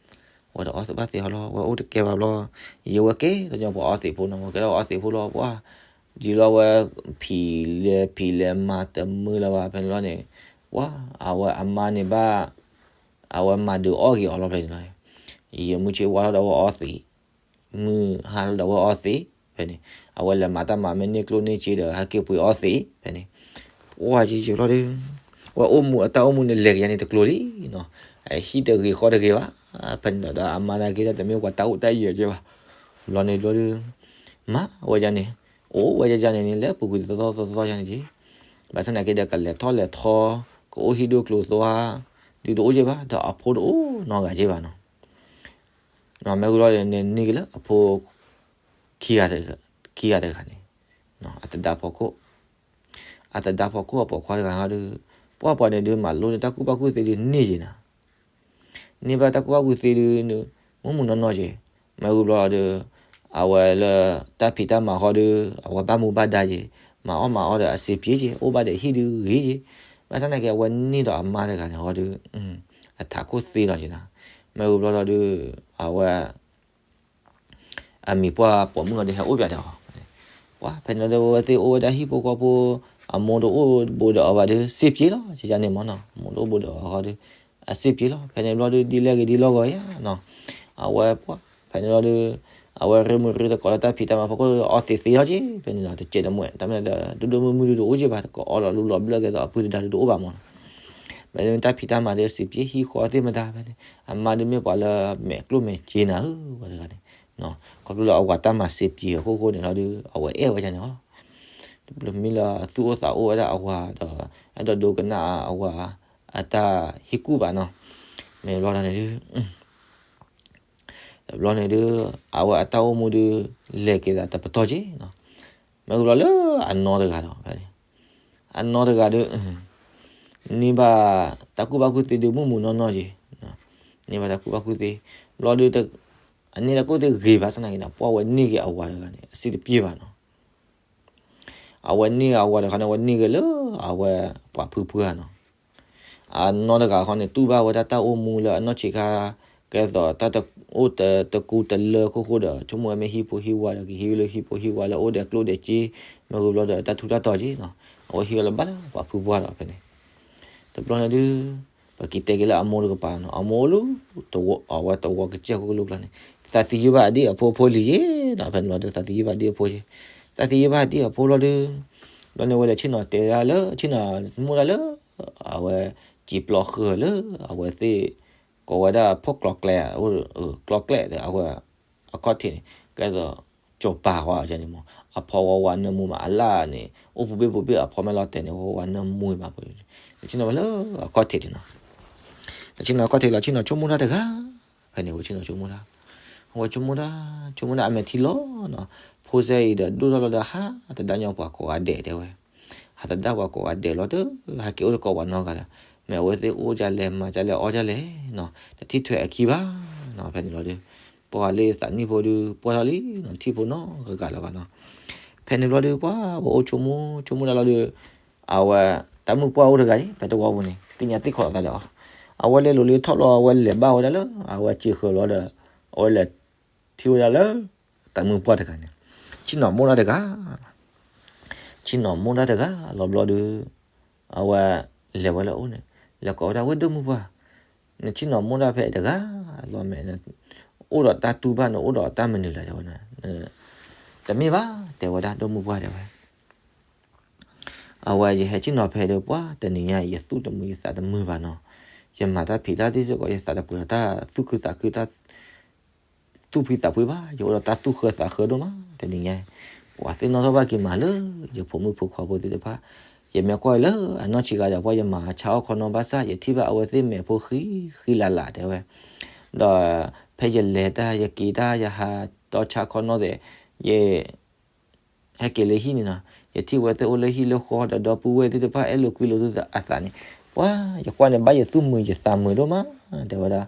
ဝဲတအီဘၣ်သံးအီၤလီၤ ဝဲအိၣ်တကဲဘၣ်ဘျီ, ယံာ်ဝဲကဲတညီပှၤအီသံးဖိနီၤ ဝဲကဲထီၣ်အီသံးဖိလီၤ ပှၤ ယံာ်လီၤဝဲ ဖံးလဲၤဖံးလဲၤမၤတမုာ်လၢၤဘၣ်ဖဲန့ၣ်လီၤန့ၣ်, ပှၤ အဝဲအမါန့ၣ်ဘၣ် အဝဲမၤဒုးအီၣ်က့ၤအီၤလီၤဖဲန့ၣ်လီၤ. ယံာ်မုၢ်ဆ့ဝါထီၣ်ဒီးဝဲအီသံး မုၢ်ဟါလီၤဒီးဝဲအီသံး ဖဲန့ၣ်, အဝဲလဲၤမၤတၢ်မၤမ့ၢ်န့ၢ်ကျိၣ်န့ၢ်စ့ဒီး ဟဲက့ၤပှ့ၤအီသံး ဖဲန့ၣ်, ပှၤယံာ်ယံာ်ဘျီဒီး ဝဲအိၣ်မူအတၢ်အိၣ်မူန့ၣ် လဲၤကယၤန့ၣ်တကျိၤလံနီၤ, ဟံၣ်တဂ့ၤဃီတဂ့ၤဘၣ်, ဖဲန့ၣ်ဒီး ဒီးအမါနာ်က့ဒီး တမ့ၢ်ပှၤတၢ်အိၣ်တၢ်ယၢၤက့ဘၣ်, ဘျီန့ၣ်ဘျီဒီး မၤဝဲယၤန့ၣ် အိၣ်ဝဲယၤန့ၣ်န့ၣ် လဲၤပူၤကွံာ်တသီသီသီသီယၤန့ၣ်က့, ဘၣ်ဆၣ်နာ်က့ဒီး ကလဲၤထီၣ်လဲၤထီ ကအိၣ်ဟံၣ်ဒိၣ်ကျိၤသွါ ဒုးတအိၣ်က့ဘၣ် ဒီးအဖိတအိၣ်နီတဂၤက့ဘၣ်နီၤ. မ့ၢ်ဝံၤဘျီန့ၣ် န့ၢ်က့ၤလၢအဖိ ခံဂၤတဂၤ ခံဂၤတဂၤန့ၣ် အသဒါဖီခိၣ် အသဒါဖီခိၣ်အပိာ်ခွါတဂၤဟီဒီး ပှၤပှၤန့ၣ်ဒုး မၤလိန့ၢ်တၢ်ကူၣ်ဘၣ်ကူၣ်သ့ဒုးန့ၢ်က့ၤနၤ, န့ၢ်ဘၣ်တၢ်ကူၣ်ဘၣ်ကူၣ်သ့ဒုး မုာ်မုာ်နီၢ်နီၢ်က့, မ့ၢ်ဝံၤဘျီဒီး အဝဲလၢတၢ်ဖံးတၢ်မၤဃီဒီး အဝဲဘၣ်မူဘၣ်ဒါက့, မၤအီၣ်မၤအီဒီးအစ့ပျ့က့, အိၣ်ဘၣ်ဒီးဟံၣ်ဒုးဂ့ၤက့, ဘၣ်ဆၣ်နာ်က့ အဝဲန့ၢ်ဒီးအမါတဂၤန့ၣ်ဟီဒီး အထးခိၣ်သ့လီၤက့နၤ, မ့ၢ်ဝံၤဘျီဒီး အဝဲ အမံၤပှၢ်ပိာ်မုၣ်ဟီဒီးဟဲအိၣ်ပၠးဒီးအီၤ, ပှၤဖဲန့ၣ်လီၤဒီး အဝဲသ့ၣ်အိၣ်ဝဲဒၣ်ဟံၣ်ဖိဃီဖိ, အမိၢ်တအိၣ်ဘူးဒီးအီၤဘၣ်ဒီး စ့ပျ့လီၤ, ယန့ၣ်မ့ၢ်နီၤ အမိၢ်တအိၣ်ဘူးဒီးအီၤဃီဒီး အစ့ပျ့လီၤ, ဖဲန့ၣ်ဘျီဒီး ဒ်လဲၣ်ဂ့ၤဒ်လီၢ်ဂီၤယါနီၤ, အဝဲပှၤ ဖဲန့ၣ်လီၤဒီး အဝဲရ့မုာ်ရ့သကိးလၢတၢ်ဖံးတၢ်မၤဖီခိၣ်ဒီး အီသံးသ့လီၤက့, ဖဲန့ၣ်နီၤ တစဲးတမှဲာ် တၢ်မ့ၢ်ဒီး ဒိၣ်ဒိၣ်မုၢ်မုၢ်ဒုးတအိၣ်က့ဘၣ်, တကအီလီၤလူလီၤဘျၢၣ်ကဲသိးအပုၢ်တဒါဒုးတအိၣ်ဘၣ်မ့ၢ်နီၤ မ့ၢ်တၢ်ဖံးတၢ်မၤဒီးစံးပျ့ဟံၣ်ဃီသ့ၣ်မတၤဖဲန့ၣ်, အမါဒုးမ့ၢ်ပှၤလၢမဲာ်ကျိၣ်မဲာ်စ့နၤဧၢ ပှၤတဂၤန့ၣ်, ခီဖျိလၢအဝၤတၢ်မၤစံးပျ့အဃိဃိန့ၣ်လီၤဒီး အဝဲအဲၣ်ဝဲဒၣ်န့ၣ်လီၤ, တဘျီမ့ၢ်လၢသူၣ်အိၣ်သးအိၣ်ဝဲဒၣ်အဝၤဒီး အဲၣ်ဒိးဒိကနၣ်အဝၤ အတၢ်ဟ့ၣ်ကူၣ်ဘၣ်နီၤ, မ့ၢ်ဘျီန့ၣ်ဒုး တဘျီန့ၣ်ဒုး အဝဲအတၢ်အိၣ်မူဒုး လဲၤက့ၤသးတပတီၢ်က့နီၤ, မ့ၢ်ဝံၤဘျီလၢအနီၢ်တဂၤဒီး ဖဲန့ၣ် အနီၢ်တဂၤဒီး န့ၢ်ဘၣ်တၢ်ကူၣ်ဘၣ်ကူၣ်သ့ဒုးမုာ်မုာ်နီၢ်နီၢ်က့, န့ၢ်ဘၣ်တၢ်ကူၣ်ဘၣ်ကူၣ်သ့, ဘျီဒုး အန့ၢ်တၢ်ကူၣ်သ့ဂ့ၤဘၣ်ဆၣ်နာ်က့ဒီး ပှၤဝဲန့ၢ်က့ၤအဝၤတဂၤန့ၣ် အစ့တပျ့ဘၣ်နီၤ အဝဲန့ၢ်အဝၤတခါန့ၣ် အဝဲန့ၢ်က့ၤလၢအဝဲပှၤဖုဖုဧါနီၤ, အနီၢ်တဂၤခီန့ၣ် တူၢ်ဘၣ်ဝဲဒၣ်တၢ်အိၣ်မူလၢအနီၢ်ဆံးခါ ကဲသိးတၢ်အိၣ်တကူတလၢအဃိဃိဒီး ဆိကမိၣ်ဝဲမ့ၢ်ဟံၣ်ဖိဟံၣ်ဝါဒီး ကဟံးဝဲလၢဟံၣ်ဖိဟံၣ်ဝါလၢအိၣ်ဒီးကျိၣ်ဒီးစ့, မ့ၢ်ဝံၤဘျီဒီးတၢ်ထူးတၢ်တီၤက့နီၤ, အဝဲဟံးဝဲလၢဘၣ်လၢပှၤဖုပှၢ်ဒီးဖဲန့ၣ် တဘျီန့ၣ်ဒုး ပက့ၤတဲက့ၤလၢအမိၢ်တကပၤနီၤ, အမိၢ်အိၣ်လၢ အဝဲတဝီကစၢၢ်ခိၣ်ကလိကျါန့ၣ် သးသယုၢ်ဘၣ်အဒံၣ်အဖိအဖိလံၤယ့နီၤ, ဖဲန့ၣ်ဘျီဒီး သးသယုၢ်ဘၣ်အဒံၣ်အဖိယ့, သးသယုၢ်ဘၣ်အဒံၣ်အဖိလီၤဒုး ဘျီန့ၣ်ဝဲလဲၤဆ့ၣ်နီၤတဲဒၣ်လၢ ဆ့ၣ်နီၤမိၣ်ဒၣ်လၢ အဝဲ စံာ်ပျီဃၢၤလၢ အဝဲသ့ၣ် ကိးဝဲဒၣ်ဖီၣ်ကျီကျဲ, ကျီကျဲဒီးအဝဲ အခီၣ်ထံးန့ၣ် ကဲသိး ကၠီၤပၤဃီန့ၣ်မး, အဖီဝါဝါနၢမူမး အလၣ်န့ၣ် အိၣ်ပူၤဘ့ၣ်ပူၤဘ့ၣ် အဖီမဲာ်လီၤတဲာ်န့ၣ် ဝါဝါနၢမူမး, လဲၤဆ့ၣ်နီၤဝဲလၢအခီၣ်ထံးန့ၣ်နီၤ, လဲၤဆ့ၣ်နီၤအခီၣ်ထံးလီၤ ဆ့ၣ်နီၤဆိကမိၣ်တၢ်တဂၤ, ဖဲန့ၣ်ဝဲဆ့ၣ်နီၤဆိကမိၣ်တၢ်, အဝဲဆိကမိၣ်တၢ် ဆိကမိၣ်တၢ်အမဲာ်ထံလီၤနီၤ, ဖိစဲအံၤဒီးဒိၣ်ထီၣ်လီၤဒီး ဟးတဒါညီပှၤကိးဂၤဒဲးတဲဝဲ ဟးတဒါပှၤကိးဂၤဒဲးလီၤတၢ်, ဟဲက့ၤအိၣ်တကိးပှၤနီတဂၤလၢၤ, မ့ၢ်အဝဲသ့ၣ်အိၣ်ဒ်လဲၣ်မၤဒ်လဲၣ်အီၣ်ဒ်လဲၣ်နီၤ, တထံၣ်ထွဲအခံဘၣ်နီၤ, ဖဲန့ၣ်လီၤဒီး ပှၤလၢသးနံၣ်ဖိဒီး ပှၢ်ထီၣ်လံနီၤ, ထံၣ်ဖိနီတဂၤလၢၤဘၣ်နီၤ, ဖဲန့ၣ်ဘျီဒီး ပှၤပအိၣ်ဆိကမိၣ် ဆိကမိၣ်တၢ်လီၤဒီး အဝဲ တၢ်မုၣ်ပှၢ်အိၣ်တဂၤအံၤ ဖဲတဝီပူၤန့ၣ် သ့ၣ်ညါသ့ၣ်ခီလီၤသးဒီးအီၤ, အဝဲလဲၤလိၤလၢထီၣ်ဘျီ အဝဲလဲၤဘၣ်ဝဲဒၣ်လၢ အဝဲစံာ်ဃၢၤလီၤဒီး အဝဲလဲၤထံၣ်ဝဲဒၣ်လၢ တၢ်မုၢ်ပှၢ်တဂၤန့ၣ်, ဆ့ၣ်နီၤမိၢ်ဒၣ်တဂၤ, ဆ့ၣ်နီၤမိၢ်ဒၣ်တဂၤလီၤဘျီဒီး အဝဲလဲၤဝဲလၢအအိၣ်န့ၣ်, လဲၤကိးဝဲဒၣ် ဝဲဒိၣ်မုၢ်ပှၢ်, နဆ့ၣ်နီၤမိၢ်ဒၣ်ဖဲတဂၤလီၤမ့ၢ်, အိၣ်ဒီးတၢ်တူၢ်ဘၣ် နအိၣ်ဒီးတၢ်မနုၤလဲၣ် တဲဝဲဒၣ်. တမ့ၢ်ဘၣ် တဲဝဲဒၣ် ဒိၣ်မုၢ်ပှၢ် တဲဝဲ အဝဲယဟဲဆ့ၣ်နီၤဖဲဒီးပှၤတနံၤညါ ယသူၣ်တမုာ်ယသးတမုာ်ဘၣ်နီၤ, ယမၤတၢ်ဖံးတၢ်သ့ၣ်စ့ၢ်ကီး ယသးတပှဲၤဒီးတၢ်သူၣ်ခုသးခု တၢ်သူၣ်ဖှံသးဖှံဘၣ်, ယအိၣ်ဒီးတၢ်သူၣ်ဃၢသးဃၢဒိၣ်မး တနံၤညါ, ပှၤသ့ၣ်နီၣ်ထီၣ်ဘၣ်က့ၤမးလၢ ယဖိမုၣ်ဖိခွါဖိသ့ၣ်တဖၣ်, ယမ့ၢ်ကွၢ်လၢအနီၢ်ဆံးဂၤဒီး ပှၤယမၤဆါအီၣ်ခီနီၢ်ဘၣ်ဆၣ် ယထံၣ်ဘၣ်အဝဲသ့ၣ်မဲာ်ဖိဃံဃံလၤလၤ တဲဝဲ, ဒီးဖဲယလဲၤတၢ်ယက့ၤတၢ်ယဟးတီဆါခီနီၢ်သ့ၣ်, ယ ဟဲက့ၤလၢဟံၣ်န့ၣ်နီၤ, ယထံၣ်ဝဲသ့ၣ်အိၣ်လၢဟံၣ်လၢဃီ ဒီးဒီပုၢ်ဝဲၢ်သ့ၣ်တဖၣ်အဲၣ်လိာ်ကွံလိာ်သုအသးန့ၣ်, ပှၤယကွၢ်န့ၣ် ဘၣ်ယသူၣ်မုာ်ယသးမုာ်ဒိၣ်မး တဲဝဲဒၣ်,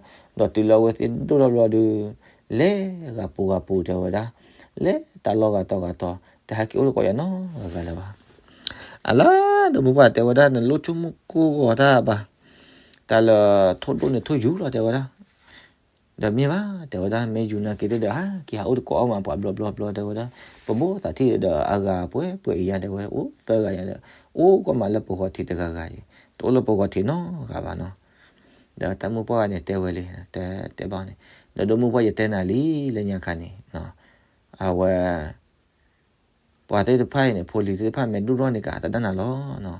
ဒီးတုၤလၢအဝဲသ့ၣ်ဒိၣ်ထီၣ်ဘျီဒီး လဲၤဂၤပူၤဂၤပူၤ တဲဝဲဒၣ်, လဲၤတၢ်လီၢ်ဂၤတီၤဂၤတီၤ တဟဲက့ၤအိၣ်သကိးယၤနီတဂၤလၢၤဘၣ်. အလါ ဒိၣ်မုၢ်ပှၢ် တဲဝဲဒၣ် နလိၣ်ဆိကမိၣ်ကိးဂီၤတၢ်ဘၣ်, တၢ်လၢထိၣ်ဒိၣ်န့ၣ်ထိၣ်ယူၤလီၤ တဲဝဲဒၣ် ဒီးမ့ၢ်ဘၣ် တဲဝဲဒၣ် မ့ၢ်ယူၤနာ်က့ၤသ့ၣ်ဒီး ဟးက့ၤဟးအိၣ်သကိးအီၣ်မးပှၤဘျီဘျီဘျီ တဲဝဲဒၣ်, ပဘိၣ်သးထံၣ်ဒီးအဂၤပှဲၤပှဲၤအံၤယါ တဲဝဲ အိၣ်သၢဂၤယါဒီး အိၣ်ကီၢ်မးလၢပဂီၤထံးတဂၤဂၤအံၤ တအိၣ်လၢပဂီၤထံးနီတဂၤဘၣ်နီၤ. ဒီးတၢ်မုၢ်ပှၢ်န့ၣ်တဲဝဲလံ တဲတဲဘၣ်န့ၣ်, ဒီးဒိၣ်မုၢ်ပှၢ်ယတဲနၤလံလၢညါခါန့ၣ်, အဝဲ ပှၤသ့ၣ်တဖၣ်အံၤန့ၣ် ဖိလံၤသ့ၣ်တဖၣ်မ့ၢ်ဒိၣ်ထီၣ်န့ၣ် ကတၢ်ဒၣ်နၤလီၤ.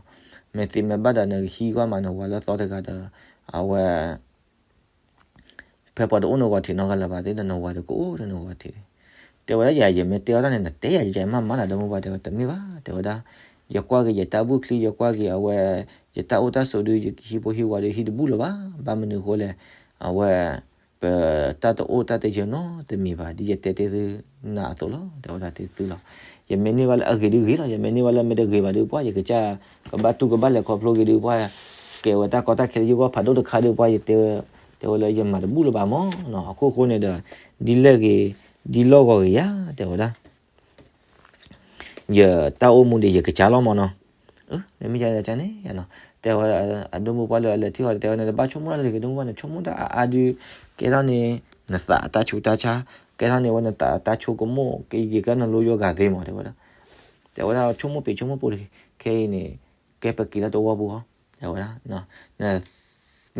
မ့ၢ်သံမ့ၢ်ဘၣ်ဒီးနကဟံးကွၢ်မးနဝၤလၢသီတဂၤဒီး အဝဲ ဖဲပှၤတအိၣ်နဂီၤထံးနီတဂၤလၢၤဘၣ်သ့ၣ်ဒီးနဝၤတကအိၣ်ဒီးနဂီၤထံး, တဲဝဲဒၣ်ယၤ ယမ့ၢ်တဲအီၤတၢ်န့ၣ် နတဲယၤယမးမးလၢဒိၣ်မုၢ်ပှၢ်တဲဝဲ တမ့ၢ်ဘၣ် တဲဝဲဒၣ်, ယကွၢ်က့ၤယတၢ်ဘူၣ်ချံ ယကွၢ်က့ၤအဝဲ ယတၢ်အိၣ်တၢ်ဆိးဒုး ယကဟံးဖိဟံးဝၤဒုး ဟံးတဘူၣ်လၢၤဘၣ်, ဘၣ်မနုၤအဃိလဲၣ်, အဝဲ ပတၢ်တအိၣ်တၢ်တယၢၤနီတမံၤဘၣ် ဒ်ယတဲတ့ၢ်သုနၤအသိးလီၤ တဲဝဲဒၣ်တ့ၢ်သုလီၤ. ယမ့ၢ်န့ၢ်ဘၣ်လၢအဂ့ၤဒုးဂ့ၤလီၤ ယမ့ၢ်န့ၢ်ဘၣ်လၢမ့ၢ်တဂ့ၤဘၣ်ဒုးပှၤ ယကစၢ် ကဘၣ်တူၢ်ကဘၣ်လဲၤခီဖျိဂ့ၤဒုးပှၤ ကဲဝဲတၢ်ကီတၢ်ခဲလၢယဂီၢ်ဖးဒိၣ်တခါဒုးပှၤ ယတဲဝဲ တဲဝဲလၢယမၤတဘူၣ်လၢၤဘၣ်မးနီၤ အခိၣ်ဃိန့ၣ်ဒီး ဒ်လဲၣ်ဂ့ၤ ဒ်လီၢ်ဂီၤဂ့ၤယါ တဲဝဲဒၣ် ယတၢ်အိၣ်မူဒီးယကစၢ်လီၤမးနီၤ. မ့မ့ၢ်ယၤန့ၣ် တဲဝဲ အဒိၣ်မုၢ်ပှၢ်လၢအလဲၤထံၣ်အီၤ တဲဝဲန့ၣ် တဘၣ်ဆိကမိၣ်တၢ်လၢၤ ဒိၣ်မုၢ်ပှၢ်န့ၣ် ဆိကမိၣ်တၢ်အါအါဒုး ကဲထီၣ်န့ၣ် နသးအတၢ်ဆူးတၢ်ဆါ ကဲထီၣ်န့ၣ်ဝဲနသးအတၢ်ဆိကမိၣ် ကယံာ်ကဲနလိယိဂၤသ့မး တဲဝဲဒၣ်. တဲဝဲဒၣ်ဆိကမိၣ်ပ့ၤဆိကမိၣ်ပိၤတဂ့ၤ ခဲအံၤန့ၣ် ကဲပက့ၤလၢတဝီပူၤအီၤ တဲဝဲဒၣ်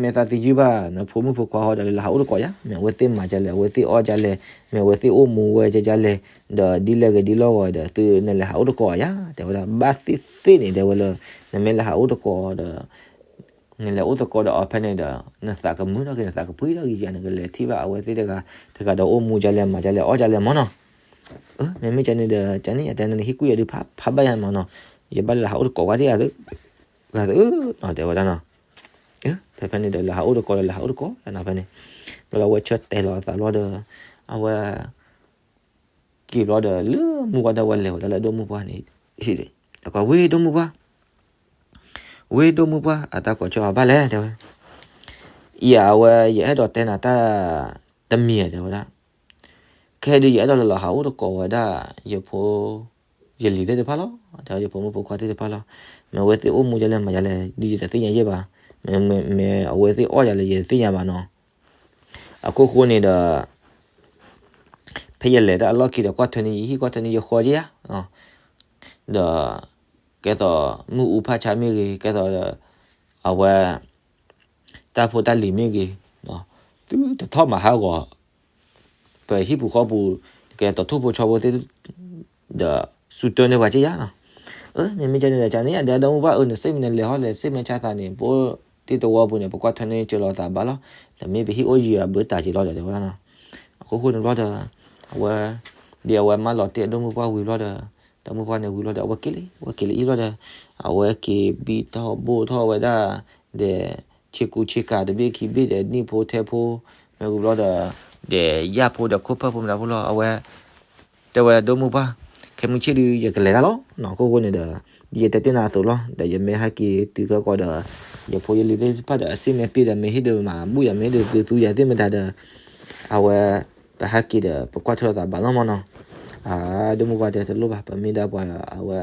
မ့ၢ်သးသယုၢ်ဘၣ် နဖိမုၣ်ဖိခွါဟီဒီး လဲၤဟးအိၣ်တကိးယၤ မ့ၢ်အဝဲသ့ၣ်မၤဒ်လဲၣ် အဝဲသ့ၣ်အီၣ်ဒ်လဲၣ် မ့ၢ်အဝဲသ့ၣ်အိၣ်မူဝဲဒ်လဲၣ် ဒီးဒ်လဲၣ်ဂ့ၤဒ်လီၢ်ဂီၤဒီး သုနလဲၤဟးအိၣ်တကိးယၤ တဲဝဲဒၣ် ဘၣ်သ့ၣ်သ့ၣ်န့ၣ် တဲဝဲလၢ နမ့ၢ်လဲၤဟးအိၣ်တကိးဒီး နလဲၤအိၣ်သကိးဒီးအီၤဖဲန့ၣ်ဒီး နသးကမုာ်ထီၣ်က့ၤ နသးကပှံၢ်ထီၣ်က့ၤယၤ နကလဲၤထံၣ်ဘၣ်အဝဲသ့ၣ်တဂၤ တဂၤဒီးအိၣ်မူဒ်လဲၣ် မၤဒ်လဲၣ် အီၣ်ဒ်လဲၣ်မးနီၤ. မ့မ့ၢ်ကန့ၣ်ဒီး ကန့ၣ်ယတဲနၤ နဟ့ၣ်ကူၣ်ယၤဒုးဖးဘၣ်ယၤမးနီၤ. ယဘၣ်လၢဟးအိၣ်တကိးဝဲဒၣ်ယၤ ဂၤသၢ တဲဝဲဒၣ်နီၤ. ဖဲဖဲန့ၣ်ဒီး လဲၤဟးအိၣ်တကိးဒီး လဲၤဟးအိၣ်တကိးယၤနီၤဖဲန့ၣ်. ဘျီဒီးအဝဲဆၢတဲာ်လီၤအသးဘျီဒီး အဝဲ က့ၤဘျီဒီး လၢမုၢ်ဝါဒီးဝဲလဲၤဝဲဒၣ်လၢဒိၣ်မုၢ်ပှၢ်န့ၣ် တဲဝဲ ဝ့ၢ်ဒိၣ်မုၢ်ပှၢ် အတၢ်ကိးကၠီအဘၣ်လဲၣ် တဲဝဲ အံၤအဝဲ ယအဲၣ်ဒိးတဲနၤတၢ် တမံၤ တဲဝဲဒၣ်. ခဲအံၤဒုး ယအဲၣ်ဒိးလၢလီၤဟးအိၣ်တကိးဝဲဒၣ် ယဖိ ယလံၤသ့ၣ်တဖၣ်လီၤ တဲဝဲ ယဖိမုၣ်ဖိခွါသ့ၣ်တဖၣ်လီၤ. မ့ၢ်အဝဲသ့ၣ်အိၣ်မူဒ်လဲၣ်မၤဒ်လဲၣ် ဒ်ယတသ့ၣ်ညါယဲၢ်ဘၣ်. မ့ၢ်အဝဲသ့ၣ်အီၣ်ဒ်လဲၣ် ယတသ့ၣ်ညါဘၣ်နီၤ. အခိၣ်ဃိန့ၣ်ဒီး ဖဲယလဲၤတၢ်အလီၢ်ခံဒီး ကွၢ်ထွဲန့ၢ်ယဟံၣ် ကွၢ်ထွဲန့ၢ်ယဃီက့ယါ ဒီး ကဲသိး မုၢ်အူဖးဆါမ့ၢ်ဂ့ၤ ကဲသိး အဝဲ တၢ်ဖိတၢ်လံၤမ့ၢ်ဂ့ၤ သုတထီၣ်မၤဟးဂီၤ ပဟံၣ်ပူၤဃီပူၤ ကဲသိးထိၣ်ဖိဆီဖိသ့ၣ် ဒီးစူၢ်တၢ်န့ၢ်ပှၤက့ယါနီၤ. မ့မ့ၢ်ကန့ၣ်ဒီး ကန့ၣ်ယတဲဒိၣ်မုၢ်ပှၢ်ဧၢ နစ့ၣ်မ့ၢ်နလဲၤဟီလဲၤ စ့ၣ်မ့ၢ်ဆါသးန့ၣ် ပအိၣ်တ့ၢ်တဝီပူၤန့ၣ် ပကွၢ်ထွဲန့ၢ်ကၢလီၤသးဘၣ်လီၤ. ဒီးမ့ၢ်ပဟံၣ်အိၣ်ယံၤအဘၢတၢ်က့လီၤဒီး တဲဝဲဒၣ်နီၤ. အခိၣ်ဃိန့ၣ်ဘျီဒီး အဝဲ ဒ်အဝဲမၢလီၤတ့ၢ်အဒိၣ်မုၢ်ပှၢ်ဝံၤဘျီဒီး ဒိၣ်မုၢ်ပှၢ်န့ၣ်ဝံၤဘျီဒီး အဝဲက့ၤလံ အဝဲက့ၤလံအံၤဘျီဒီး အဝဲက့ၤဘံၣ်ထီၣ်ဘိၣ်ထီၣ်ဝဲဒၣ် ဒီး ဆ့ကူဆ့ကၤတဘ့ၣ်ခံဘ့ၣ်ဒီး နံၣ်ဖိထဲဖိ မ့ၢ်ဝံၤဘျီဒီး ဒီးယၣ်ဖိဒီးခိၣ်ဖၢၣ်ဖိမတၤဖိလီၤ အဝဲ တဲဝဲဒိၣ်မုၢ်ပှၢ် ခဲမုၢ်ဆ့ၣ်ဒုး ယကလဲၤတၢ်လီၤနီၤ. အခိၣ်ဃိန့ၣ်ဒီး ဒ်ယတဲတ့ၢ်နၤအသိးလီၤ. ဒီးယမ့ၢ်ဟဲက့ၤတုၤခဲကီးဒီး ယဖိယလံၤသ့ၣ်တဖၣ်ဒီး အစ့ၣ်မ့ၢ်ပ့ၢ်ဒီး မ့ၢ်ဟ့ၣ်ဒုးမၤဘူၣ်ယၤ မ့ၢ်ဟ့ၣ်ဒုးသုသူယၤသ့ၣ်မတၤဒီး အဝဲ ပဟဲက့ၤဒီး ပကွၢ်ထွဲလိာ်သးဘၣ်လီၤမးနီၤ. အဒိၣ်မုၢ်ပှၢ်တဲတလိၣ်ဘၣ် ပမ့ၢ်ဒၣ်ပှၤအဝဲ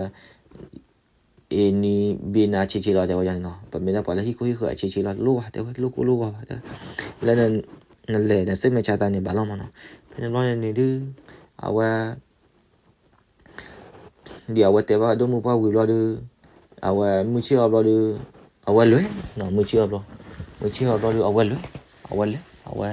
အ့နံဘ့နၤဆံးဆံးလီၤ တဲဝဲဒ်န့ၣ်နီၤ. ပမ့ၢ်ဒၣ်ပှၤလၢဟံၣ်ခိၣ်ဟံၣ်ဃၢၤအဆံးဆံးလီၤ တလိၣ်ဘၣ် တဲဝဲ လိၣ်ကိၢ်လိၣ်ဂီၤဘၣ် တဲဝဲ လၢန နလဲၤနစ့မဲာ်ဆါသးန့ၣ်ဘၣ်လီၤမးနီၤ. ဖဲန့ၣ်ဘျီန့ၣ်န့ၣ်ဒုး အဝဲ ဒ်အဝဲတဲဘၣ်ဒိၣ်မုၣ်ပှၢ်ဝံၤဘျီဒုး အဝဲမုၢ်ဆ့ၣ်အီၤဘျီဒုး အဝဲလဲၤနီၤ မုၢ်ဆ့ၣ်အီၤဘျီ မုၢ်ဆ့ၣ်အီၤဘျီဒုး အဝဲလဲၤ အဝဲလဲၤ အဝဲ